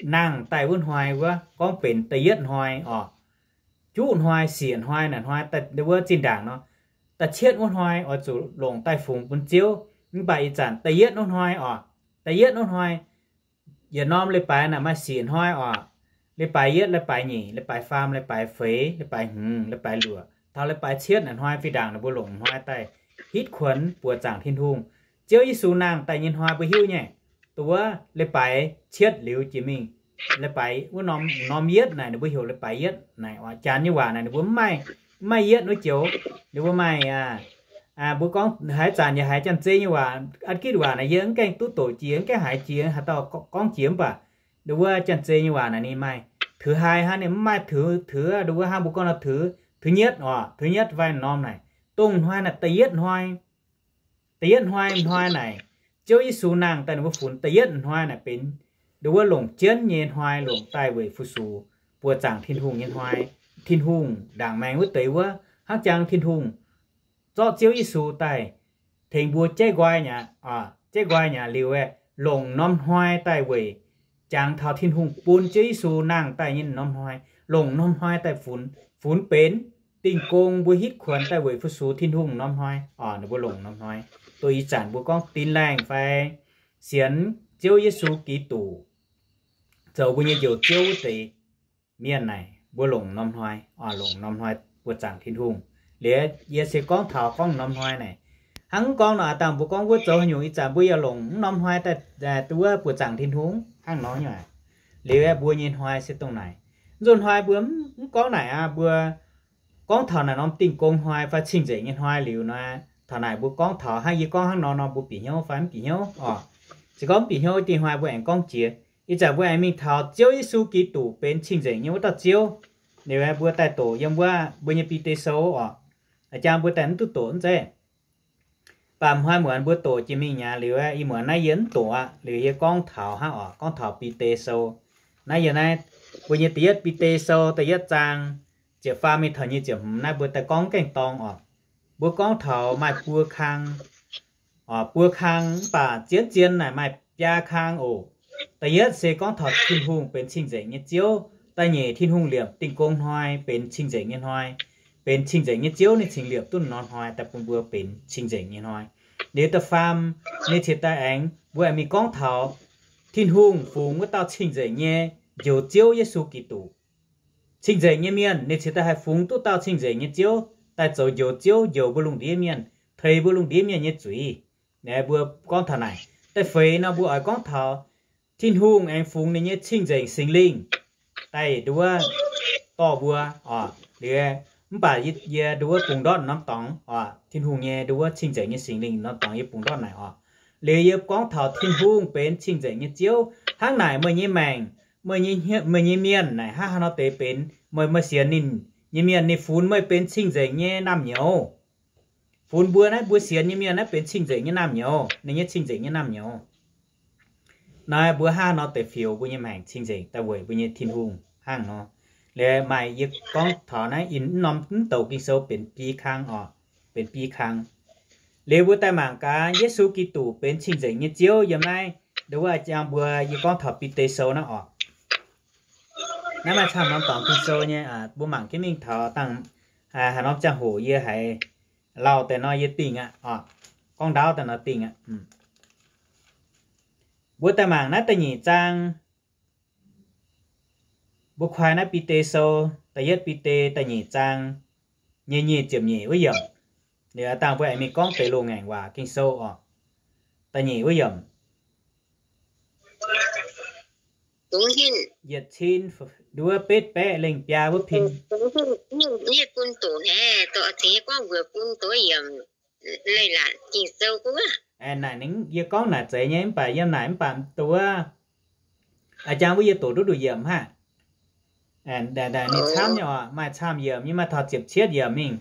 nangh daaih wuov hnoi wuov gorngv benx da'yietv hnoi oc. Juqv hnoi, siec hnoi, naaic hnoi, ndongc wuov zinh ndaangc nor, da'cietv wuov hnoi oix zuqc longc daaih fungx bun Ziouv. Mv baac ih zanc da'yietv wuov hnoi oc, da'yietv wuov hnoi, yietc norm leiz-baaix naaic maaih siec hnoi oc. Leiz-baaix yietv, leiz-baaix nyeic, leiz-baaix faam, leiz-baaix feix, leiz-baaix hmz, leiz-baaix luoqc, taux leiz-baaix cietv naaic hnoi fih ndaangc ninh mbuo longc hnoi daaih hitv kuonx buoqc zaangc Tin-Hungh. Ziouv Yesu nangh daaih nyei hnoi mbuo hiuv nyei. Dongh wuov leiz-baaix cietv liuz jiex mingh, leiz-baaix wuov norm, norm yietv naaic ninh mbuo heuc leiz-baaix yietv naaic oc. Janx nyei waac naaic ninh mbuo mv maaih, mv maaih yietv wuov joux. Ninh mbuo maaih, mbuo gorngv haaix zanc yaac haiz Janx-Zei nyei waac, Aa^gitv waac naaic yie mv gaengh duqv doqc jiex, mv gaengh haiz jiex, haaix dauh gorngv jiex mv baac ndongc wuov Janx-Zei nyei waac naaic ninh maaih tuix haic hnangv, ninh mv maaih tuix, tuix ndongc wuov hnangv mbuo gorngv nor tuix, tuix nyetv oc, tuix nyetv fai norm naaic, dongh hnoi naaic da'yietv hnoi. Da'yietv hnoi, hnoi naaic Ziouv Yesu nangh daaih ninh mbuo funx da'yietv hnoi naaic benx ndongc wuov longc jienv nyei hnoi, longc daaih weic fu-sux buoqc zaangc Tin-Hungh nyei hnoi. Tin-Hungh ndaangc maengx wuov deix wuov, hnangv jang Tin-Hungh zorqv Ziouv Yesu daaih tengx mbuo jaiv nqoi aqv, jaiv nqoi aqv liuz aeqv, longc norm hnoi daaih weic jangx taux Tin-Hungh bun Ziouv Yesu nangh daaih nyei norm hnoi, longc norm hnoi daaih funx, funx benx Dingh gong mbuo hitv kuonx daaih weic fu-sux Tin-Hungh norm hnoi oc. Ninh mbuo longc norm hnoi, dongh ih zanc mbuo gorngv Dinh Laengh fai sienx Ziouv Yesu Giduc zoux mbuo nyei Njoux Ziouv wuov deix mienh naaic, mbuo longc norm hnoi oc, longc norm hnoi buoqc zaangc Tin-Hungh. Liuz yie se gorngv taux gorngv norm hnoi naaic, hnangv mv gorngv nor aav dangh mbuo gorngv wuov zoux haaix nyungc ih zanc mbuo yaac longc mv norm hnoi daaih, daaih duqv wuov buoqc zaangc Tin-Hungh hnangv nor nyei. Liuz aeqv, mbuo nyei hnoi se dongh naaic. Nzunc hnoi mbuo mv, mv gorngv naaic aqv, mbuo gorngv taux naaic norm Dingh gong hnoi fai cing-nzengc nyei hnoi liuz nor, taux naaic mbuo gorngv taux hnangv yie gorngv hnangv nor nor, mbuo bieqc hnyouv fai mv bieqv hnyouv oc? Se gorngv mv bieqc hnyouv, dingh hnoi mbuo aengx gorngv jiex. Ih zanc mbuo aengx mingh taux Ziouv Yesu Giduc benx cing-nzengc nyei wuov dauh Ziouv. Liuz aeqv, mbuo daaih doqc yiem wuov mbuo nyei Bide Sou oc. Aa, jang mbuo daaih mv duqv doqc mv zeiz. Mv baac hnoi muonz mbuo doqc jiex mingh nyei liuz aeqv, ih muonz naaiv yie mv doqc aqv. Liuz yie gorngv taux hnangv oc, gorngv taux Bide Sou. Naaiv yie naaiv, mbuo nyei da'yietv Bide Sou da'yietv zaang ziepc faam mingh taux nyic ziepc hmz naaiv mbuo daaih gorngv gaengh dorng oc. Mbuo gorngv taux maaih buo kang oc, buo kang, mv baac zien zien naaic maaih biaa kang oc. Da'yietv se gorngv taux Tin-Hungh benx cing-nzengc nyei Ziouv. Da'nyeic, Tin-Hungh liepc Dingh gong hnoi benx cing-nzengc nyei hnoi. Benx cing-nzengc nyei Ziouv ninh cingx liepc duqv norm hnoi daaih bun mbuo benx cing-nzengc nyei hnoi. Liuz da'faam, ninh cingx daaih aengx, mbuo aengx mingh gorngv taux Tin-Hungh fungx wuov dauh cing-nzengc nyei Njoux Ziouv Yesu Giduc. Cing-nzengc nyei mienh ninh cingx daaih haih fungx duqv dauh cing-nzengc nyei Ziouv daaih zoux Njoux Ziouv, njoux mbuo lungh ndiev mienh, teix mbuo lungh ndiev mienh nyei zuiz. Naaiv mbuo gorngv taux naaic. Da'feix nor mbuo oix gorngv taux Tin-Hungh aengx fungx ninh nyei cing-nzengc Singx Lingh daaih nduov dorh mbuo oc. Liuz mv baac yie nduov bungx ndortv norm dorngx oc, Tin-Hungh nyei nduov cing-nzengc nyei Singx Lingh norm dorngx yie bungx ndortv naaic oc. Liuz yie gorngv taux Tin-Hungh benx cing-nzengc nyei Ziouv. Hnangv naaic meih nyei maengc, meih nyei, meih nyei mienh naaic hnangv haaix nor deix benx, meih, meih sienx ninh nyei mienh ninh funx meih benx cing-nzengc nyei naamh nyouz. Funx mbuo naaiv, mbuo sienx nyei mienh naaiv benx cing-nzengc nyei naamh nyouz, ninh nyei cing-nzengc nyei naamh nyouz. naaiv mbuo hnangv nor deix fioux mbuo nyei maengc cing-nzengc daaih weic mbuo nyei Tin-Hungh hnangv nor. Liuz maaih yie gorngv taux naaiv in mv norm mv douc Ging-Sou benx bi kang oc, benx bi kang. Liuz mbuo daaih mangc gaax Yesu Giduc benx cing-nzengc nyei Ziouv yiem naaiv, nduov wuov jang mbuo yie gorngv taux Bide Sou naaiv oc. Naaiv maaih camv norm dorngx Ging-Sou nyei, mbuo mangc jienv mingh taux dangh haaix norm ziangh hoc yie haiz lauh daaih nor yie dingh aqv oc, gorngv ndaauv daaih nor dingh aqv. Mbuo daaih mangc naaiv da'nyeic zaang. Mbuo kuaai naaiv Bide Sou, da'yietv Bide da'nyeic zaang nyei nyic ziepc nyeic wuov yiemc. Liuz dangh mbuo aengx mingh gorngv deix loz-ngaengc waac Ging-Sou oc. Da'nyeic wuov yiemc. Yietc cin nduov betv baeqv lengh biaa wuov pin. Naaic ninh, yie gorngv naaic zeiz nyei, mv baac yiem naaic mv baac dongh wuov, a'jang wuov yie doqc duqv nduqc yiemc haic. Ninh camv nyei oc, maaih camv yiemc nyei, maaih taux ziepc cietv yiemc mingh,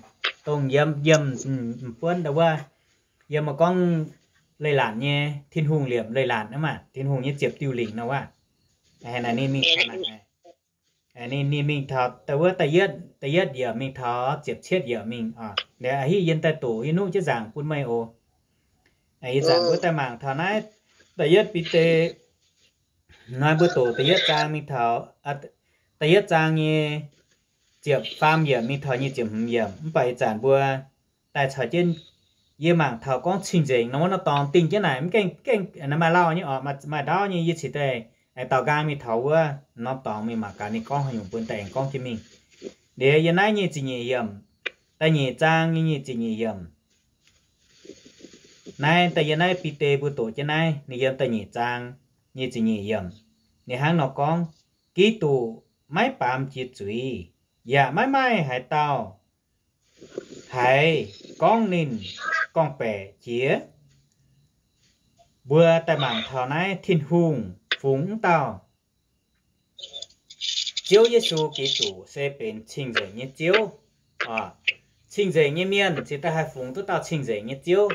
dongh yiem, yiem m'buonv wuov, yiem gorngv leiz-latc nyei, Tin-Hungh liepc leiz-latc aqv maah, Tin-Hungh nyei ziepc diuh lingc nor wuov. Ninh mingh taux, ninh, ninh mingh taux da'wuov da'yietv, da'yietv yiemc mingh taux ziepc cietv yiemc mingh oc. Liuz a'hih yie daaih doqc yie nuqv jienv nzaangc bun meih oc. Ih zanc mbuo daaih mangc taux naaiv da'yietv Bide, naaiv mbuo doqc da'yietv zaang mingh taux, da'yietv zaang nyei ziepc faam yiemc mingh taux nyic ziepc hmz yiemc. Mv baac ih zanc mbuo daaih caux jienv yie mangc taux gorngv cing-nzengc nor wuov norm dorngx dingh jienv naaic mv gaengh, gaengh maaih lauh nyei oc, maaih ndaauv nyei, yie cingx daaih daaux nqaang mingh taux wuov norm dorngx mingh mangc gaax ninh gorngv haaix nyungc bun daaih aengx gorngv jienv mingh. Liuz yiem naaiv nyic ziepc nyeic yiemc, da'nyeic zaang nyei nyic ziepc nyeic yiemc. Naaiv da'yietv, naaiv Bide mbuo doqc jienv naaiv, ninh yiem da'nyeic zaang nyic ziepc nyeic yiemc. Ninh hnangv nor gorngv, Giduc maiv baamz jiex zuiz, yaac maiv maaih haaix dauh haih gorngv ninh gorngv-baeqc jiex. Mbuo daaih mangc taux naaiv Tin-Hungh fungx wuov dauh Ziouv Yesu Giduc se benx cing-nzengc nyei Ziouv. Cing-nzengc nyei mienh cingx daaih haih fungx duqv dauh cing-nzengc nyei Ziouv.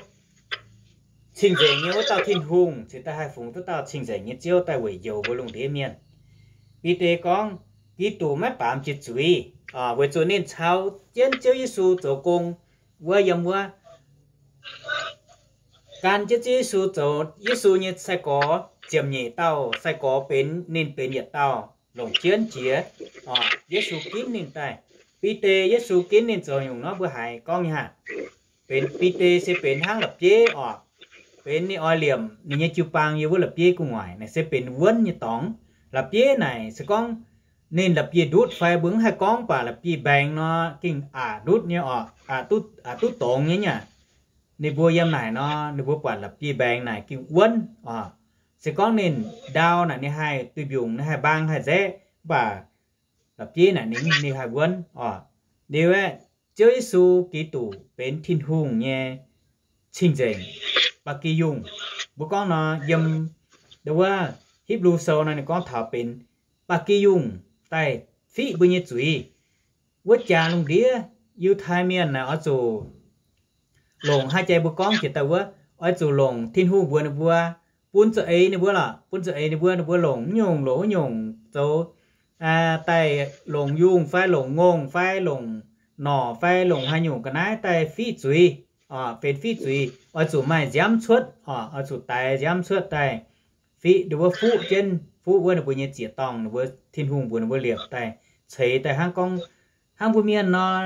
Cing-nzengc nyei wuov dauh Tin-Hungh cingx daaih haih fungx duqv dauh cing-nzengc nyei Ziouv daaih weic njoux mbuo lungh ndiev mienh. Bide gorngv, Giduc maiv baamz jiex zuiz, weic zuqc ninh caux jienv Ziouv Yesu zoux gong wuov yiem wuov, gan jienv Ziouv Yesu zoux Yesu nyei sai-gorx ziepc nyeic dauh sai-gorx benx, ninh benx yietc dauh longc jienv jiex. Yesu ginv ninh daaih. Bide, Yesu ginv ninh zoux nyungc nor mbuo haiz gorngv nyei haah. Benx Bide se benx hnangv la'bieiv oc. Benx ninh oix liemh ninh nyei jiu-baang yiem wuov la'bieiv gu'nguaaic naaic se benx wuonv nyei dorngx. La'bieiv naaic se gorngv ninh la'bieiv ndutv fai mbuo mv haih gorngv baac la'bieiv mbaengx nor gengh aqc ndutv nyei oc, aqc duqv dongz nyei nyaac. Ninh mbuo yiem naaic nor ninh mbuo buatc la'bieiv mbaengx naaic gengh wuonv oc. Se gorngv ninh ndau naaic ninh haih duih mbiungc, ninh haih mbaang haih nzaeqv, mv baac la'bieiv naaic ninh, ninh haih wuonv oc. Liuz aeqv, Ziouv Yesu Giduc benx Tin-Hungh nyei cing-nzengc, ba'gi yungh. Mbuo gorngv nor yiem wuov Hipv^lu Sou nor ninh gorngv taux benx ba'gi yungh daaih fiqv mbuo nyei zuiz. Wuov jaax lungh ndiev Yiutai Mienh naaic oix zuqc longc, haaix jai mbuo gorngv jiex daaih wuov, oix zuqc longc Tin-Hungh mbuox ninh mbuo, bun za'eix ninh mbuo lorqc, bun za'eix ninh mbuo, ninh mbuo longc mv nyungc, longc mv nyungc zoux daaih longc yungh fai longc ngongh fai longc norqc fai longc haaix nyungc ga'naaiv daaih fiqv zuiz, benx fiqv zuiz. Oix zuqc maaih nziaamv cuotv oc, oix zuqc daix nziaamv cuotv daaih fiqv ninh mbuo fuqv jienv, fuqv wuov ninh mbuo nyei ziec-dorngh, ninh mbuo Tin-Hungh mbuox ninh mbuo liepc daaih, ceix daaih hnangv gorngv, hnangv mbuo mienh nor,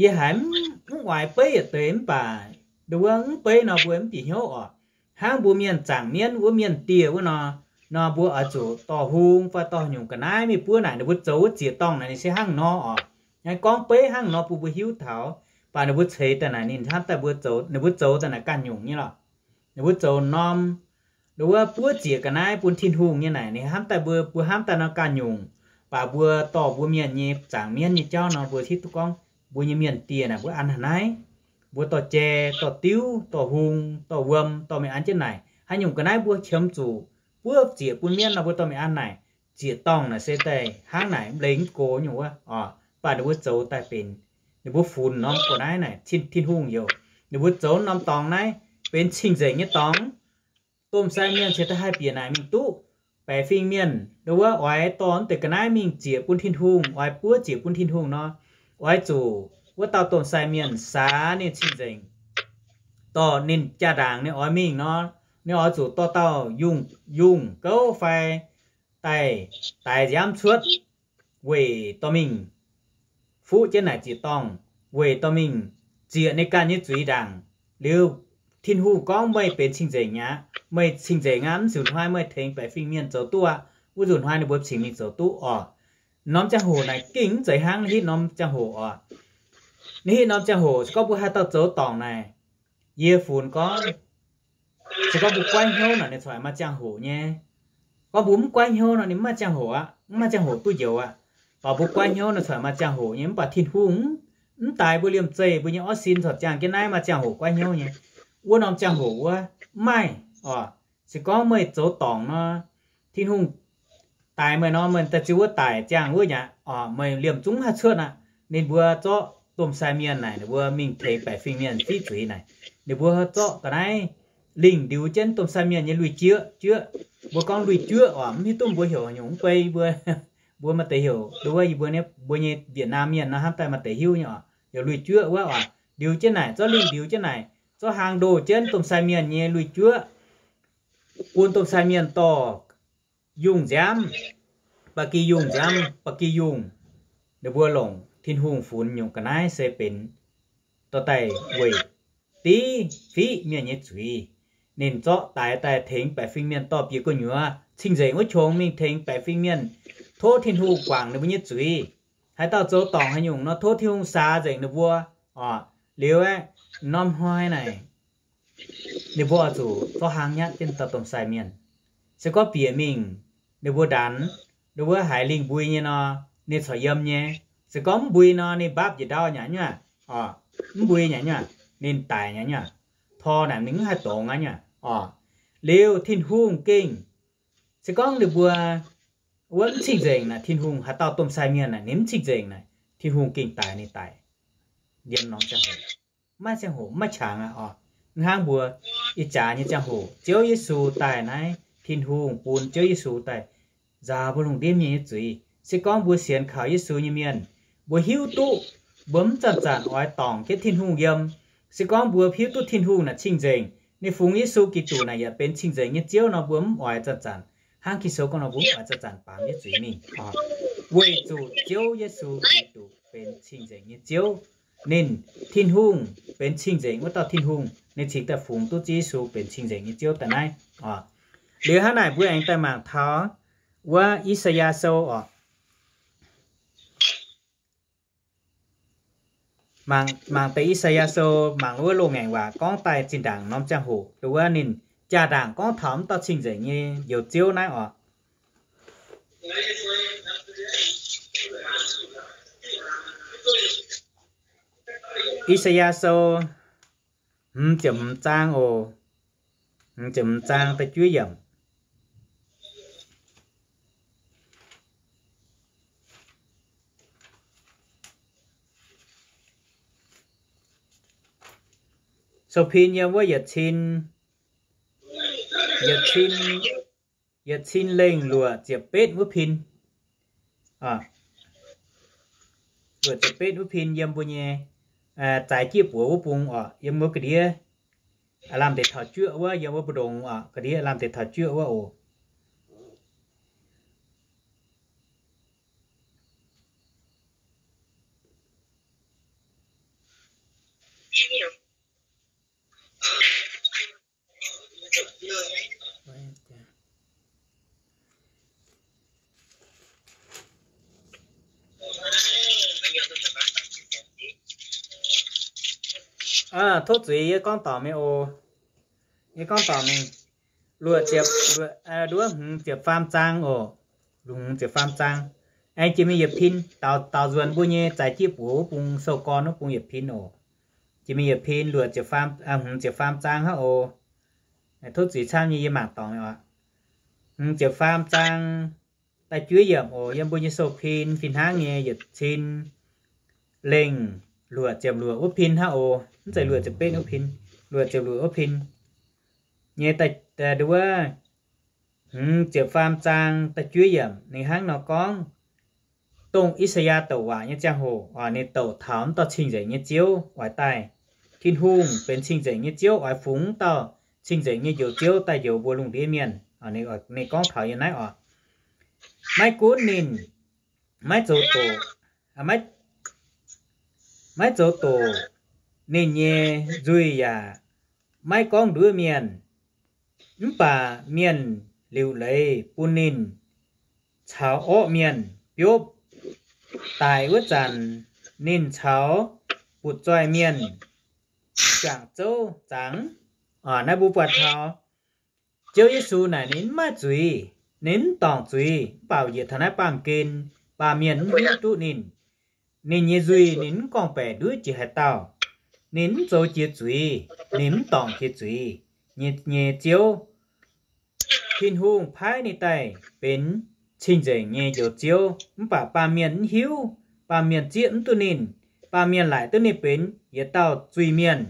yie haiz mv oix beiv yietc deix mv baac nduov wuov mv beiv nor mbuo mv bieqc hnyouv oc. Hnangv mbuo mienh zaangc mienv wuov mienh dieh wuov nor, nor mbuo oix zuqc dorh hung fai dorh nyungc ga'naaiv mingh buov naaic ninh mbuo zoux wuov ziec-dorngh naaic ninh se hnangv nor oc. Naaiv gorngv beiv hnangv nor bun mbuo hiuv taux, baac ninh mbuo ceix daaih naaic ninh hnamv daaih mbuo zoux, ninh mbuo zoux daaih naaic ganh nyungc nyei lorqc. Ninh mbuo zoux norm nduov wuov buov ziec ga'naaiv bun Tin-Hungh nyei naaic ninh hnamv daaih mbuo, mbuo hnamv daaih nor ganh nyungc. Baac mbuo dorh mbuo mienh nyei zaangc mienv nyei jauv nor mbuo hiuv duqv gorngv mbuo nyei mienh dieh naaic mbuo an haaix naaiv, mbuo dorh jai, dorh diuv, dorh hung, dorh wuom, dorh mingh an jienv naaic. Haaix nyungc ga'naaiv mbuo qiemx zuqc buov ziec bun mienv nor mbuo dorh mingh an naaic. Ziec-dorngh naaic se daaih hnangv naaic, leih mv gox nyungc wuov oc. Baac ninh mbuo zoux daaih benx, ninh mbuo funx norm ga'naaiv naaic, Tin-Hungh youc ninh mbuo zoux norm dorngx naaiv benx cing-nzengc nyei dorngx. domh sai mienh cingx daaih haih bieqc naaic mingh duqv baeqc fingx mienh, ndo wuov oix dorh wuov deix ga'naaiv mingh ziec bun Tin-Hungh, oix buov ziec bun Tin-Hungh nor, oix zuqc wuov dauh domh sai mienh saax ninh cing-nzengc, dorh ninh jaa-ndaangc ninh oix mingh nor, ninh oix zuqc dorh dauh yungh, yungh gouv fai daaih daix nziaamv cuotv weic dorh mingh fuqv jienv naaic ziec-dorngh, weic dorh mingh ziec ninh ganh nyei zuiz ndaangc. Liuz Tin-Hungh gorngv, meih benx cing-nzengc aqv, meih cing-nzengc aqv, mv nzunc hnoi meih tengx baeqc fingx mienh zoux duqv aqv. Wuov nzunc hnoi ninh mbuo cingx mingh zoux duqv oc. Norm ziangh hoc naaic gengh mv zeiz hnangv naaiv hitv norm ziangh hoc oc. Naaiv hitv norm ziangh hoc se gorngv mbuo haaix dauh zoux dorngc naaic, yie funx gorngv, se gorngv mbuo goiv hnyouv nor ninh corc maaih ziangh hoc nyei. Gorngv mbuo mv goiv hnyouv nor ninh mv maaih ziangh hoc aqv, mv maaih ziangh hoc duqv njoux aqv. Baac mbuo goiv hnyouv nor corc maaih ziangh hoc nyei. Mv baac Tin-Hungh mv daix mbuo liemh zeih, mbuo nyei orv sin corc ziangh jienv naaiv maaih ziangh hoc goiv hnyouv nyei. Wuov norm ziangh hoc wuov mv maaih oc. Se gorngv meih zoux dorngc nor, Tin-Hungh daix meih nor, meih daaih ziouc wuov daic ziangh wuov nyei oc, meih liemh zungv haih cuotv aqv. Ninh mbuo zorqv domh sai mienh naaic, ninh mbuo mingh tengx baeqc fingx mienh fiqv zuiz naaic, ninh mbuo zorqv ga'naaiv lingh ndiux jienv domh sai mienh nyei lui-juoqv, juoqv. Mbuo gorngv lui-juoqv oc, mv hiuv duqv mbuo heuc nyungc mv bei mbuo, mbuo maaih deix heuc ndo wuov, yie mbuo nyei, mbuo nyei Việt Nam mienh nor hnamv daaih maaih deix hiuv nyei oc, heuc lui-juoqv wuov oc. Ndiux jienv naaic, zorqv lingh ndiux jienv naaic, zorqv hlang ndoh jienv domh sai mienh nyei lui-juoqv, bun domh sai mienh dorh yungh nziaamv, ba'gi yungh nziaamv, ba'gi yungh. Ninh mbuo longc Tin-Hungh funx nyungc ga'naaiv se benx dorh daaih weic div fiqv mienh nyei zuiz. Ninh zorqv daix daaih tengx baeqc fingx mienh dorh bieqc gu'nyuoz cing-nzengc wuov qongx mingh tengx baeqc fingx mienh tov Tin-Hungh guangc ninh mbuo nyei zuiz. Haaix dauh zoux dorngc haaix nyungc nor, tov Tin-Hungh saax nzengc ninh mbuo oc. Liuz aeqv, norm hnoi naaic ninh mbuo oix zuqc zorqv hlang nyatv jienv dauh domh sai mienh. Se gorngv bieqc mingh, ninh mbuo ndanc, ninh mbuo haiz lingh mbui nyei nor, ninh corc yiem nyei. Se gorngv mv mbui nor, ninh mbapv njiec ndau nyei oc. Mv mbui nyei, ninh daic nyei, tor naaic ninh mv haih dongz aqv nyei oc. Liuz Tin-Hungh gengh, se gorngv ninh mbuo wuov mv cing-nzengc naaic, Tin-Hungh haaix dauh domh sai mienh naaic ninh mv cing-nzengc naaic, Tin-Hungh gengh daic ninh daic. Yiem norm ziangh hoc, maiv ziangh hoc maiv qangx aqv oc. Hnangv mbuo ih jaax nyei ziangh hoc, Ziouv Yesu daaih naaiv, Tin-Hungh bun Ziouv Yesu daaih nzaaux mbuo lungh ndiev mienh nyei zuiz. Se gorngv mbuo sienx kaux Yesu nyei mienh, mbuo hiuv duqv mbuo mv zanc-zanc oix dorngc jienv Tin-Hungh yiem. Se gorngv mbuo hiuv duqv Tin-Hungh naaic cing-nzengc, ninh fungx Yesu Giduc naaic yaac benx cing-nzengc nyei Ziouv nor, mbuo mv oix zanc-zanc, hnangv Ging-Sou gorngv nor, mbuo mv oix zanc-zanc baamz jienv zuiz mingh. Weic zuqc Ziouv Yesu Giduc benx cing-nzengc nyei Ziouv. Ninh, Tin-Hungh benx cing-nzengc wuov dauh Tin-Hungh, ninh cingx daaih fungx duqv Ziouv Yesu benx cing-nzengc nyei Ziouv daaih naaiv oc. Liuz hnangv naaic mbuo aengx daaih mangc taux wuov I^saa^yaa Sou oc. Mangc, mangc deix I^saa^yaa Sou, mangc wuov loz-ngaengc waac gorngv daaih zinh ndaangc norm ziangh hoc, ndo wuov ninh jaa-ndaangc gorngv taux mv dauh cing-nzengc nyei Njoux Ziouv naaiv oc. I^saa^yaa Sou hmz ziepc hmz zaang oc. Hmz ziepc hmz zaang da'juov yiemc. Sou pin yiem wuov yietc cin, yietc cin, yietc cin lengh luoqc ziepc betv wuov pin. Luoqc ziepc betv wuov pin yiem mbuo nyei zaaix jieqv buoz wuov bung oc, yiem wuov ga'ndiev lamh deix taux juoqv wuov, yiem wuov mbu'ndongx oc, ga'ndiev lamh deix taux juoqv wuov oc. Tov zuiz, yie gorngv dorngc mingh oc. Yie gorngv dorngc mingh. Luoqc ziepc, nduov hmz ziepc faam zaang oc. Hmz ziepc faam zaang. Aengx jiex mingh yietc pin, daaux nzuonx mbuo nyei zaaix jieqv buoz wuov bung, sou gorn wuov bung yietc pin oc. Jiex mingh yietc pin, luoqc ziepc faam, hmz ziepc faam zaang hnangv oc. Tov zuiz camv nyei, yie mangc dorngc oc. Hmz ziepc faam zaang da'juov yiemc oc, yiem mbuo nyei sou pin fih hnangv nyei yietc cin lengh luoqc ziepc luoqc wuov pin hnangv oc. Mv zeiz luoqc ziepc betv wuov pin, luoqc ziepc luoqc wuov pin nyei wuov, hmz ziepc faam zaang da'juov yiemc ninh hnangv nor gorngv, dongh I^saa^yaa douc waac nyei ziangh hoc, ninh douc taux mv dauh cing-nzengc nyei Ziouv oix daaih. Tin-Hungh benx cing-nzengc nyei Ziouv oix fungx mv dauh cing-nzengc nyei Njoux Ziouv daaih njoux mbuo lungh ndiev mienh. Ninh gorngv taux yiem naaiv oc, maiv gunv ninh maiv zoux doqc, maiv zoux doqc, ninh nyei nzuih yaac maiv gorngv nduov mienh, mv baac mienh liuc leiz bun ninh caux orqv mienh biopv. Daic wuov zanc ninh caux butv-zoih mienh juangc zouv zangx. Naaiv mbuo buatc taux Ziouv Yesu naaic ninh mv maaih zuiz, ninh mv dorngc zuiz, mv baac njiec taux naaiv baamh gen, baamh mienh mv hiuv duqv ninh. Ninh nyei nzuih ninh mv gorngv-baeqc nduov jiex haaix dauh. Ninh mv zoux jiex zuiz, ninh mv dorngc jiex zuiz nyei Ziouv. Tin-Hungh paaiv ninh daaih benx cing-nzengc nyei Njoux Ziouv, mv baac baamh mienh mv hiuv, baamh mienh zieqv mv duqv ninh, baamh mienh laaic duqv ninh benx yietc dauh zuiz-mienh,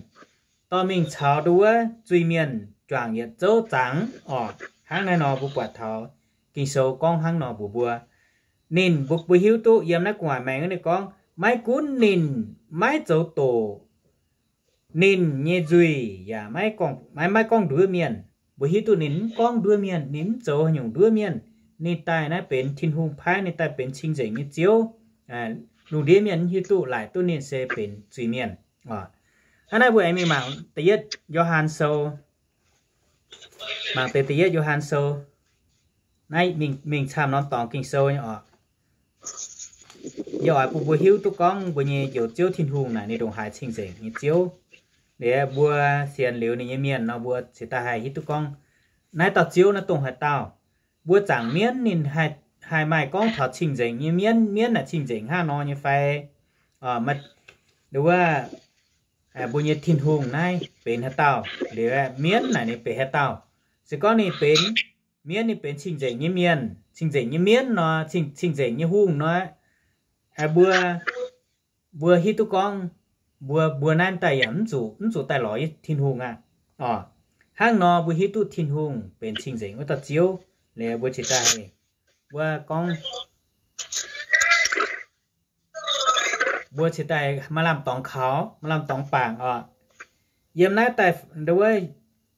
dorh mingh caux nduov zuiz-mienh juangc yietc zouv zangx oc. Hnangv naaiv nor mbuo buatc taux Ging-Sou gorngv hnangv nor mbuox mbuo. Ninh mbuo, mbuo hiuv duqv yiem naaiv gu'nguaaic maengx ninh gorngv, maiv gunv ninh maiv zoux doqc, ninh nyei nzuih yaac maiv, maiv gorngv nduov mienh. Mbuo hiuv duqv ninh mv gorngv nduov mienh, ninh mv zoux haaix nyungc nduov mienh. Ninh daaih naaiv benx Tin-Hungh paaiv ninh daaih benx cing-nzengc nyei Ziouv. Lungh ndiev mienh mv hiuv duqv laaic duqv ninh se benx zuiz-mienh. Hnangv naaiv mbuo aengx mingh mangc da'yietv Yo^han Sou. Mangc deix da'yietv Yo^han Sou. Naaiv mingh camv norm dorngx Ging-Sou nyei oc. Yie oix bun mbuo hiuv duqv gorngv mbuo nyei Njoux Ziouv Tin-Hungh naaic ninh ndongc haaix cing-nzengc nyei Ziouv. Liuz mbuo sienx liuz ninh nyei mienh nor, mbuo cingx daaih haih hiuv duqv gorngv naaiv dauh Ziouv naaiv dongh haaix dauh. Mbuo zaangc mienv ninh haih maaih gorngv taux cing-nzengc nyei mienv, mienv naaic cing-nzengc hnangv nor nyei fai? Wuov, mbuo nyei Tin-Hungh naaiv benx haaix dauh? Liuz mienv naaic ninh benx haaix dauh? Se gorngv ninh benx mienv, ninh benx cing-nzengc nyei mienh, cing-nzengc nyei mienv nor, cing-nzengc nyei hungh nor, mbuo, mbuo hiuv duqv gorngv mbuo, mbuo naaiv daaih yaac mv zuqc, mv zuqc daaih lorz Tin-Hungh aqv. Hnangv nor mbuo hiuv duqv Tin-Hungh benx cing-nzengc wuov dauh Ziouv. Liuz mbuo cingx daaih, mbuo gorngv, mbuo cingx daaih maaih lamh dorngx kaux, maaih lamh dorngx bangc oc. Yiem naaiv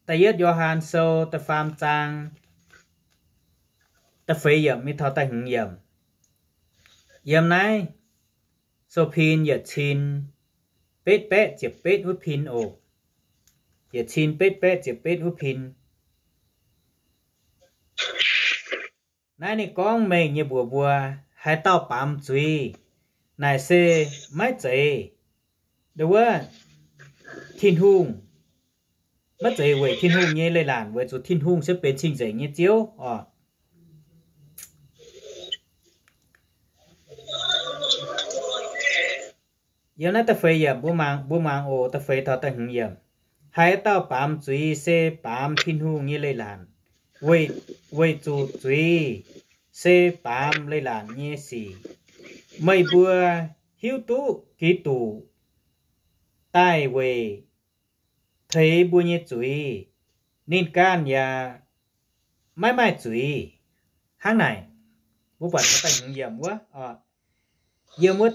da'yietv Yo^han Sou da'faam zaang da'feix yiemc mingh taux da'hmz yiemc. Yiem naaiv sou pin yietc cin betv baeqv ziepc betv wuov pin oc. Yietc cin betv baeqv ziepc betv wuov pin. Naaiv ninh gorngv mengh nyei mbuox mbuo, haaix dauh baamz zuiz naaic se maiv zeiz, wuov, Tin-Hungh, maiv zeiz weic Tin-Hungh nyei leiz-latc, weic zuqc Tin-Hungh se benx cing-nzengc nyei Ziouv oc. Yiem naaiv da'feix yiemc, mbuo mangc, mbuo mangc oc, da'feix taux da'hmz yiemc. Haaix dauh baamz zuiz se baamz Tin-Hungh nyei leiz-latc, weic, weic zuqc zuiz se baamz leiz-latc nyei sic. Meih mbuo hiuv duqv Giduc daaih weic teix mbuo nyei zuiz. Ninh ganh yaac maiv maaih zuiz. Hnangv naaic, mbuo buatc da'hmz yiemc wuov, yiem wuov,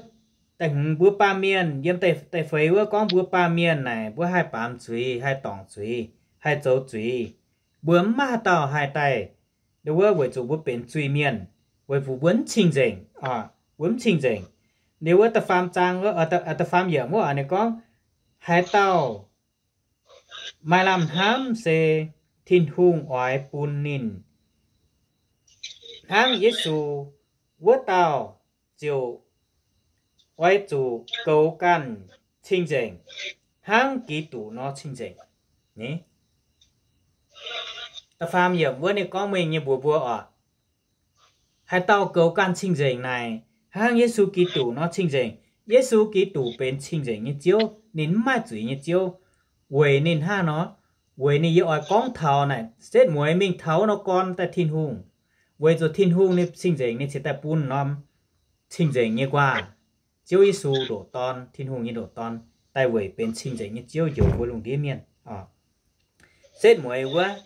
da'hmz, mbuo baamh mienh, yiem da'feix wuov gorngv mbuo baamh mienh naaic mbuo haih baamz zuiz, haih dorngc zuiz, haih zoux zuiz. Mbuo mv maaih haaix dauh haih daaih, wuov, weic zuqc mbuo benx zuiz-mienh, weic zuqc mbuo mv cing-nzengc, mbuo mv cing-nzengc. Liuz wuov da'faam zaang, da'faam yiemc wuov ninh gorngv, haaix dauh maaih lamh hnamv se Tin-Hungh oix bun ninh hnangv Yesu wuov dauh ziouc oix zuqc goux ganh cing-nzengc hnangv Giduc nor cing-nzengc. Da'faam yiemc wuov ninh gorngv mengh nyei mbuox mbuo oc, haaix dauh goux ganh cing-nzengc naaic hnangv Yesu Giduc nor cing-nzengc. Yesu Giduc benx cing-nzengc nyei Ziouv, ninh mv maaih zuiz nyei Ziouv. Weic ninh hnangv nor, weic ninh yie oix gorngv taux naaic setv mueiz mingh taux wuov nor gorn daaih Tin-Hungh, weic zuqc Tin-Hungh ninh cing-nzengc ninh cingx daaih bun norm cing-nzengc nyei nquaah, Ziouv Yesu ndoqc Dorn, Tin-Hungh nyei ndoqc Dorn, daaih weic benx cing-nzengc nyei Ziouv njoux mbuo lungh ndiev mienh. Setv mueiz wuov,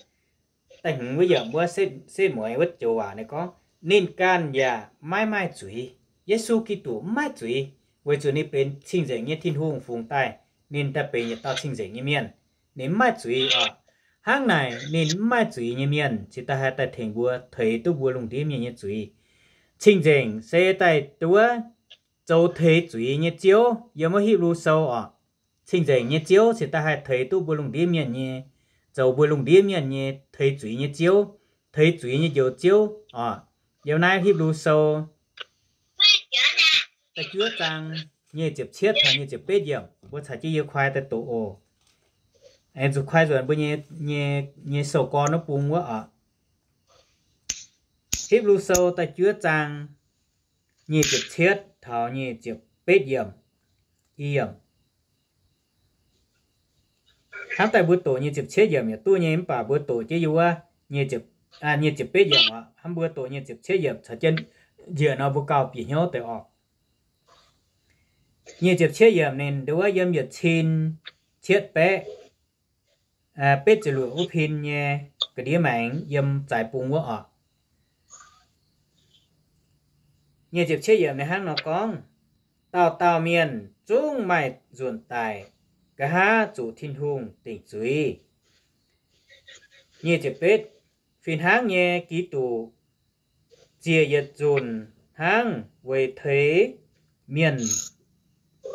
da'hmz wuov yiemc wuov setv mueiz wuov joux waac ninh gorngv, ninh ganh yaac maiv maaih zuiz. Yesu Giduc maiv maaih zuiz, weic zuqc ninh benx cing-nzengc nyei Tin-Hungh fungx daaih, ninh daaih benx yietc dauh cing-nzengc nyei mienh. Ninh mv maaih zuiz oc. Hnangv naaic ninh mv maaih zuiz nyei mienh cingx daaih haih daaih tengx mbuo teix duqv mbuo lungh ndiev mienh nyei zuiz. Cing-nzengc se daaih duqv zoux teix zuiz nyei Ziouv yiem wuov Hipv^lu Sou oc. Cing-nzengc nyei Ziouv cingx daaih haih teix duqv mbuo lungh ndiev mienh nyei, zoux mbuo lungh ndiev mienh nyei teix zuiz nyei Ziouv, teix zuiz nyei Njoux Ziouv oc. Yiem naaiv Hipv^lu Sou da'juov zaang nyic ziepc cietv taux nyic ziepc betv yiemc, mbuo caux jienv yie kuaai daaih doqc oc. Aengx zuqc kuaai nzuonx mbuo nyei, nyei sou-gorn wuov bung wuov oc. Hipv^lu Sou da'juov zaang nyic ziepc cietv taux nyic ziepc betv yiemc, i yiemc. Hnangv daaih mbuo doqc nyic ziepc cietv yiemc yaac duqv nyei, mv baac mbuo doqc jienv yiem wuov nyic ziepc betv yiemc oc. Hnangv mbuo doqc nyic ziepc cietv yiemc caux jienv njiec nor mbuo gauh bieqc hnyouv deix oc. Nyic ziepc cietv yiemc ninh nduov yiem yietc cin cietv baeqv betv ziepc luoqc wuov pin nyei ga'ndiev maengx yiem zaaix bung wuov oc. Nyic ziepc cietv yiemc ninh hnangv nor gorngv, dauh dauh mienh zungv maaih nzunc daic, nqa'haav zuqc Tin-Hungh dingc zuiz. Nyic ziepc betv, fih hnangv nyei Giduc ziec yietc nzunc hnangv weic teix mienh,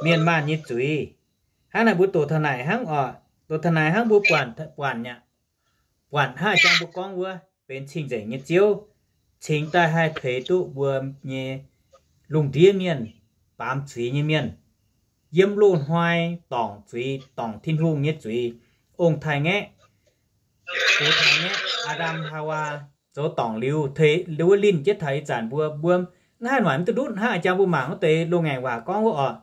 mienh maanh nyei zuiz. Hnangv naaic mbuo doqc taux naaic hnangv oc, doqc taux naaic hnangv mbuo buatc, buatc aqv, buatc hnangv jang mbuo gorngv wuov benx cing-nzengc nyei Ziouv, cingx daaih haih teix duqv mbuo nyei lungh ndiev mienh, baamz zuiz nyei mienh, yiem loz-hnoi dorngc zuiz, dorngc Tin-Hungh nyei zuiz, ong-taaix-ngaeqv, fu-taaix-ngaeqv, Aa^ndam, Haawaa, zoux dorngc liuz, teix wuov linh jienv taux ih zanc mbuo, mbuo mv haih noic mv duqv ndutv hnangv jang mbuo mangc wuov deix loz-ngaengc waac gorngv wuov oc.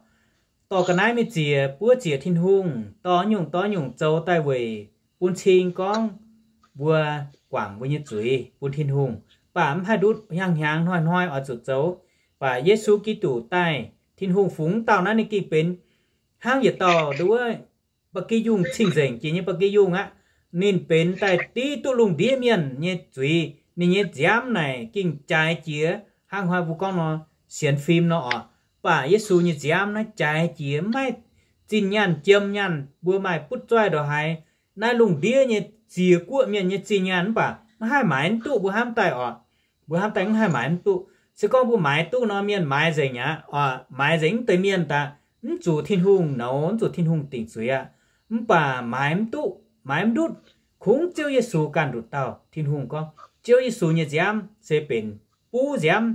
Dorh ga'naaiv mingh ziec, buov ziec Tin-Hungh, dorh nyungc dorh nyungc zoux daaih weic bun cing gorngv mbuo guangc mbuo nyei zuiz bun Tin-Hungh, mv baac mv haih ndutv, hnyangx-hnyangx hnoi-hnoi oix zuqc zoux. Mv baac Yesu Giduc daaih, Tin-Hungh fungx dauh naaiv ninh gengh benx hnangv yietc dauh nduov ba'gi yungh, cing-nzengc jiex nyei ba'gi yungh aqv. Ninh benx daaih div duqv lungh ndiev mienh nyei zuiz. Ninh nyei nziaamv naaic gengh jaaix jiex hnangv hnoi mbuo gorngv nor, sienx fim nor oc. Mv baac Yesu nyei nziaamv naaiv jaaix jiex, mv maaih zinh nyaanh jiem nyaanh, mbuo maaih butv zoih ndongc haaix, naaiv lungh ndiev nyei ziex guoqv mienh nyei zinh nyaanh mv baac mv haih maaiz mv duqv mbuo hnamv daaih oc. Mbuo hnamv daaih mv haih maaiz mv duqv. Se gorngv mbuo maaiz duqv nor, mienh maaiz nzengc aqv oc. Maaiz nzengc mv deix mienh daaih, mv zuqc Tin-Hungh nouz, mv zuqc Tin-Hungh dingc zuiz aqv. Mv baac maaiz mv duqv, maaiz mv ndutv. Kungx Ziouv Yesu ganh nduqc dauh. Tin-Hungh gorngv Ziouv Yesu nyei nziaamv se benx buv nziaamv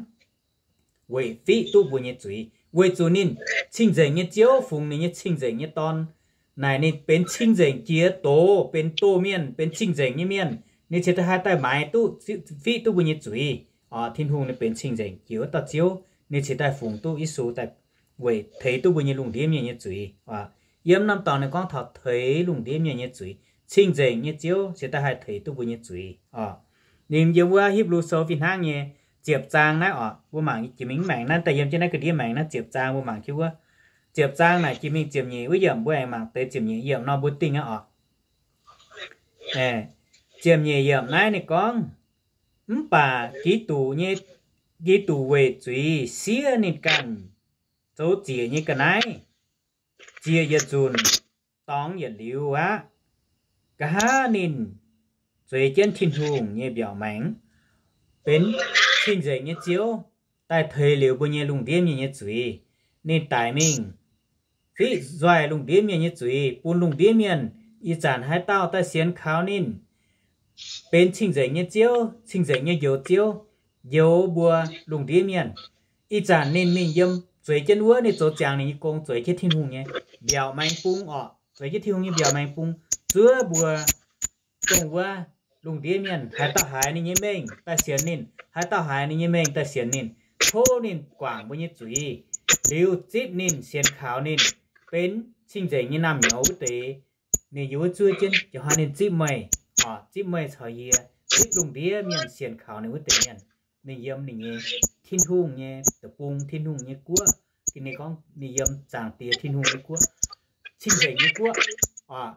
weic fiqv duqv mbuo nyei zuiz, weic zuqc ninh cing-nzengc nyei Ziouv fungx ninh nyei cing-nzengc nyei Dorn. Naaic ninh benx cing-nzengc jiex doz, benx doz mienh, benx cing-nzengc nyei mienh, ninh cingx daaih haih daaih maaiz duqv, fiqv duqv mbuo nyei zuiz. Tin-Hungh ninh benx cing-nzengc jiex wuov dauh Ziouv, ninh cingx daaih fungx duqv Yesu daaih weic teix duqv mbuo nyei lungh ndiev mienh nyei zuiz. Yiem norm dorngx ninh gorngv taux teix lungh ndiev mienh nyei zuiz, cing-nzengc nyei Ziouv cingx daaih haih teix duqv mbuo nyei zuiz. Ninh yiem wuov Hipv^lu Sou fih hnangv nyei ziepc zaang naaiv oc, mbuo mangc jiex mingh maengx naaiv daaih, yiem jienv naaiv ga'ndiev maengx naaiv ziepc zaang mbuo mangc jienv wuov. Ziepc zaang naaic jiex mingh ziepc nyeic wuov yiemc mbuo aengx mangc deix ziepc nyeic yiemc nor mbuo dingh aqv oc. Ziepc nyeic yiemc naaiv ninh gorngv, mv baac Giduc nyei, Giduc weic zuiz siev ninh ganh zoux ziec nyei ga'naaiv, ziec yietc nzunc dorngx yietc liuz aqv. Nqa'haav ninh zueiz jienv Tin-Hungh nyei mbiaauc maengx, benx cing-nzengc nyei Ziouv, daaih teix liuz mbuo nyei lungh ndiev mienh nyei zuiz. Ninh daic mingh fiqv nzoih lungh ndiev mienh nyei zuiz, bun lungh ndiev mienh ih zanc haaix dauh daaih sienx kaux ninh, benx cing-nzengc nyei Ziouv, cing-nzengc nyei Njoux Ziouv, njoux mbuo lungh ndiev mienh. Ih zanc ninh mingh yiem zueiz jienv wuov, ninh zoux ziangx ninh nyei gong, zueiz jienv Tin-Hungh nyei mbiaauc maengx bung oc, zueiz jienv Tin-Hungh nyei mbiaauc maengx bung, zuov mbuo dongh wuov lungh ndiev mienh haaix dauh haiz ninh nyei mengh daaih sienx ninh, haaix dauh haiz ninh nyei mengh daaih sienx ninh, tov ninh guangc mbuo nyei zuiz, liuz zipv ninh, sienx kaux ninh, benx cing-nzengc nyei naamh nyouz wuov deix. Ninh yiem wuov zuov jienv, jiex hnoi ninh zipv meih, zipv meih caux yie, zipv lungh ndiev mienh sienx kaux ninh wuov deix mienh. Ninh yiem ninh nyei Tin-Hungh nyei deic-bung, Tin-Hungh nyei guoqv. Ninh gorngv ninh yiem Zaangc Diex Tin-Hungh nyei guoqv, cing-nzengc nyei guoqv.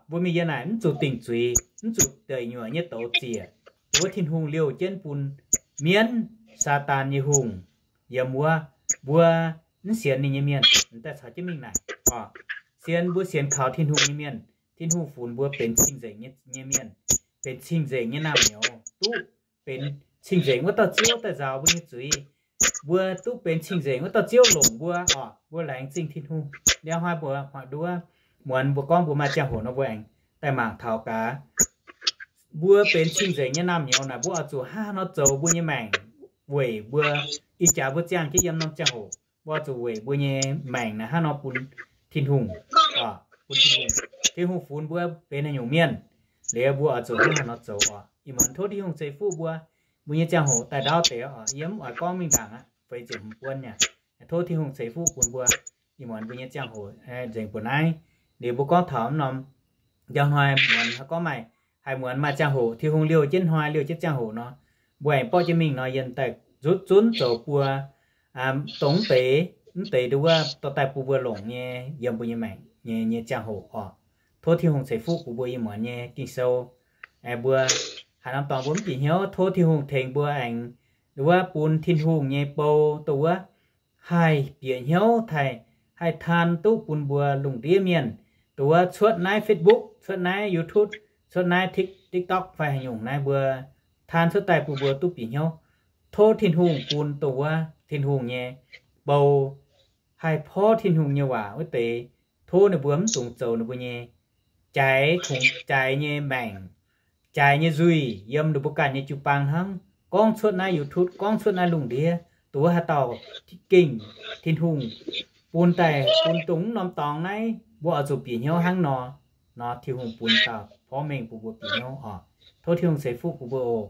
Mbuo mingh yiem naaic mv zuqc dingc zuiz, mv zuqc deic nyuoqc nyei douz ziec. wuov Tin-Hungh liouh jienv bun mienv, Saadaan nyei hungh, yiem wuov mbuo mv sienx ninh nyei mienh daaih caux jienv mingh naaic. Sienx mbuo sienx kaux Tin-Hungh nyei mienh, Tin-Hungh funx mbuo benx cing-nzengc nyei mienh, benx cing-nzengc nyei naamh nyouz, duqv benx cing-nzengc wuov dauh Ziouv daaih nzaaux mbuo nyei zuiz. Mbuo duqv benx cing-nzengc wuov dauh Ziouv longc mbuo oc. Mbuo laengz zingh Tin-Hungh. Liuz hnoi mbuo hoic nduov muonz mbuo gorngv mbuo maaih ziangh hoc nor mbuo aengx daaih mangc taux gaax. Mbuo benx cing-nzengc nyei naamh nyouz naaic, mbuo oix zuqc hnangv haaix nor zoux mbuo nyei maengc weic mbuo, ih jaax mbuo ziangh jienv yiem norm ziangh hoc, mbuo oix zuqc weic mbuo nyei maengc naaic hnangv haaix nor bun Tin-Hungh, bun Tin-Hungh. Tin-Hungh funx mbuo benx haaix nyungc mienh, liuz mbuo oix zuqc hnangv haaix nor zoux oc. Ih muonz tov Tin-Hungh ceix fuqv mbuo. Mbuo nyei ziangh hoc daaih ndaauv deix oc, yie mv oix gorngv mingh ndaangc aqv, feix ziepc hmz buonc aqv. Tov Tin-Hungh ceix fuqv bun mbuo. Ih muonz mbuo nyei ziangh hoc nzengc mbuo naaiv. Liuz mbuo gorngv taux mv norm njang hnoi muonz gorngv maaih, haaix muonz maaih ziangh hoc Tin-Hungh liouh jienv hnoi liouh jienv ziangh hoc nor, mbuo aengx borqv jienv mingh nor yie daaih nzutv zunv zoux buo dongh mv deix, mv deix nduov wuov dorh daaih bun mbuo longc nyei yiem mbuo nyei maengc nyei nyei ziangh hoc oc. Tov Tin-Hungh ceix fuqv bun mbuo ih muonz nyei Ging-Sou. Aengx mbuo haaix norm dorngx mbuo mv bieqc hnyouv, tov Tin-Hungh tengx mbuo aengx nduov wuov bun Tin-Hungh nyei bou dongh wuov haih bieqc hnyouv, haih, haih taan duqv bun mbuo lungh ndiev mienh, dongh wuov cuotv naaiv Facebook, cuotv naaiv YouTube, cuotv naaiv Tik, TikTok fai haaix nyungc naaiv mbuo taan cuotv daaih bun mbuo duqv bieqc hnyouv. Tov Tin-Hungh bun dongh wuov Tin-Hungh nyei bou haih porv Tin-Hungh nyei waac wuov deix. Tov ninh mbuo mv dungx zoux ninh mbuo nyei jaaix, kungx jaaix nyei maengc, jaaix nyei nzuih yiem ninh mbuo ganh nyei jiu-baang hnangv. Gorngv cuotv naaiv YouTube, gorngv cuotv naaiv lungh ndiev, dongh wuov haaix dauh gengh Tin-Hungh bun daaih bun dongh mv norm dorngx naaiv, mbuo oix zuqc bieqc hnyouv hnangv nor, nor Tin-Hungh bun dauh porv mengh bun mbuo bieqc hnyouv oc. Tov Tin-Hungh ceix fuqv bun mbuo oc.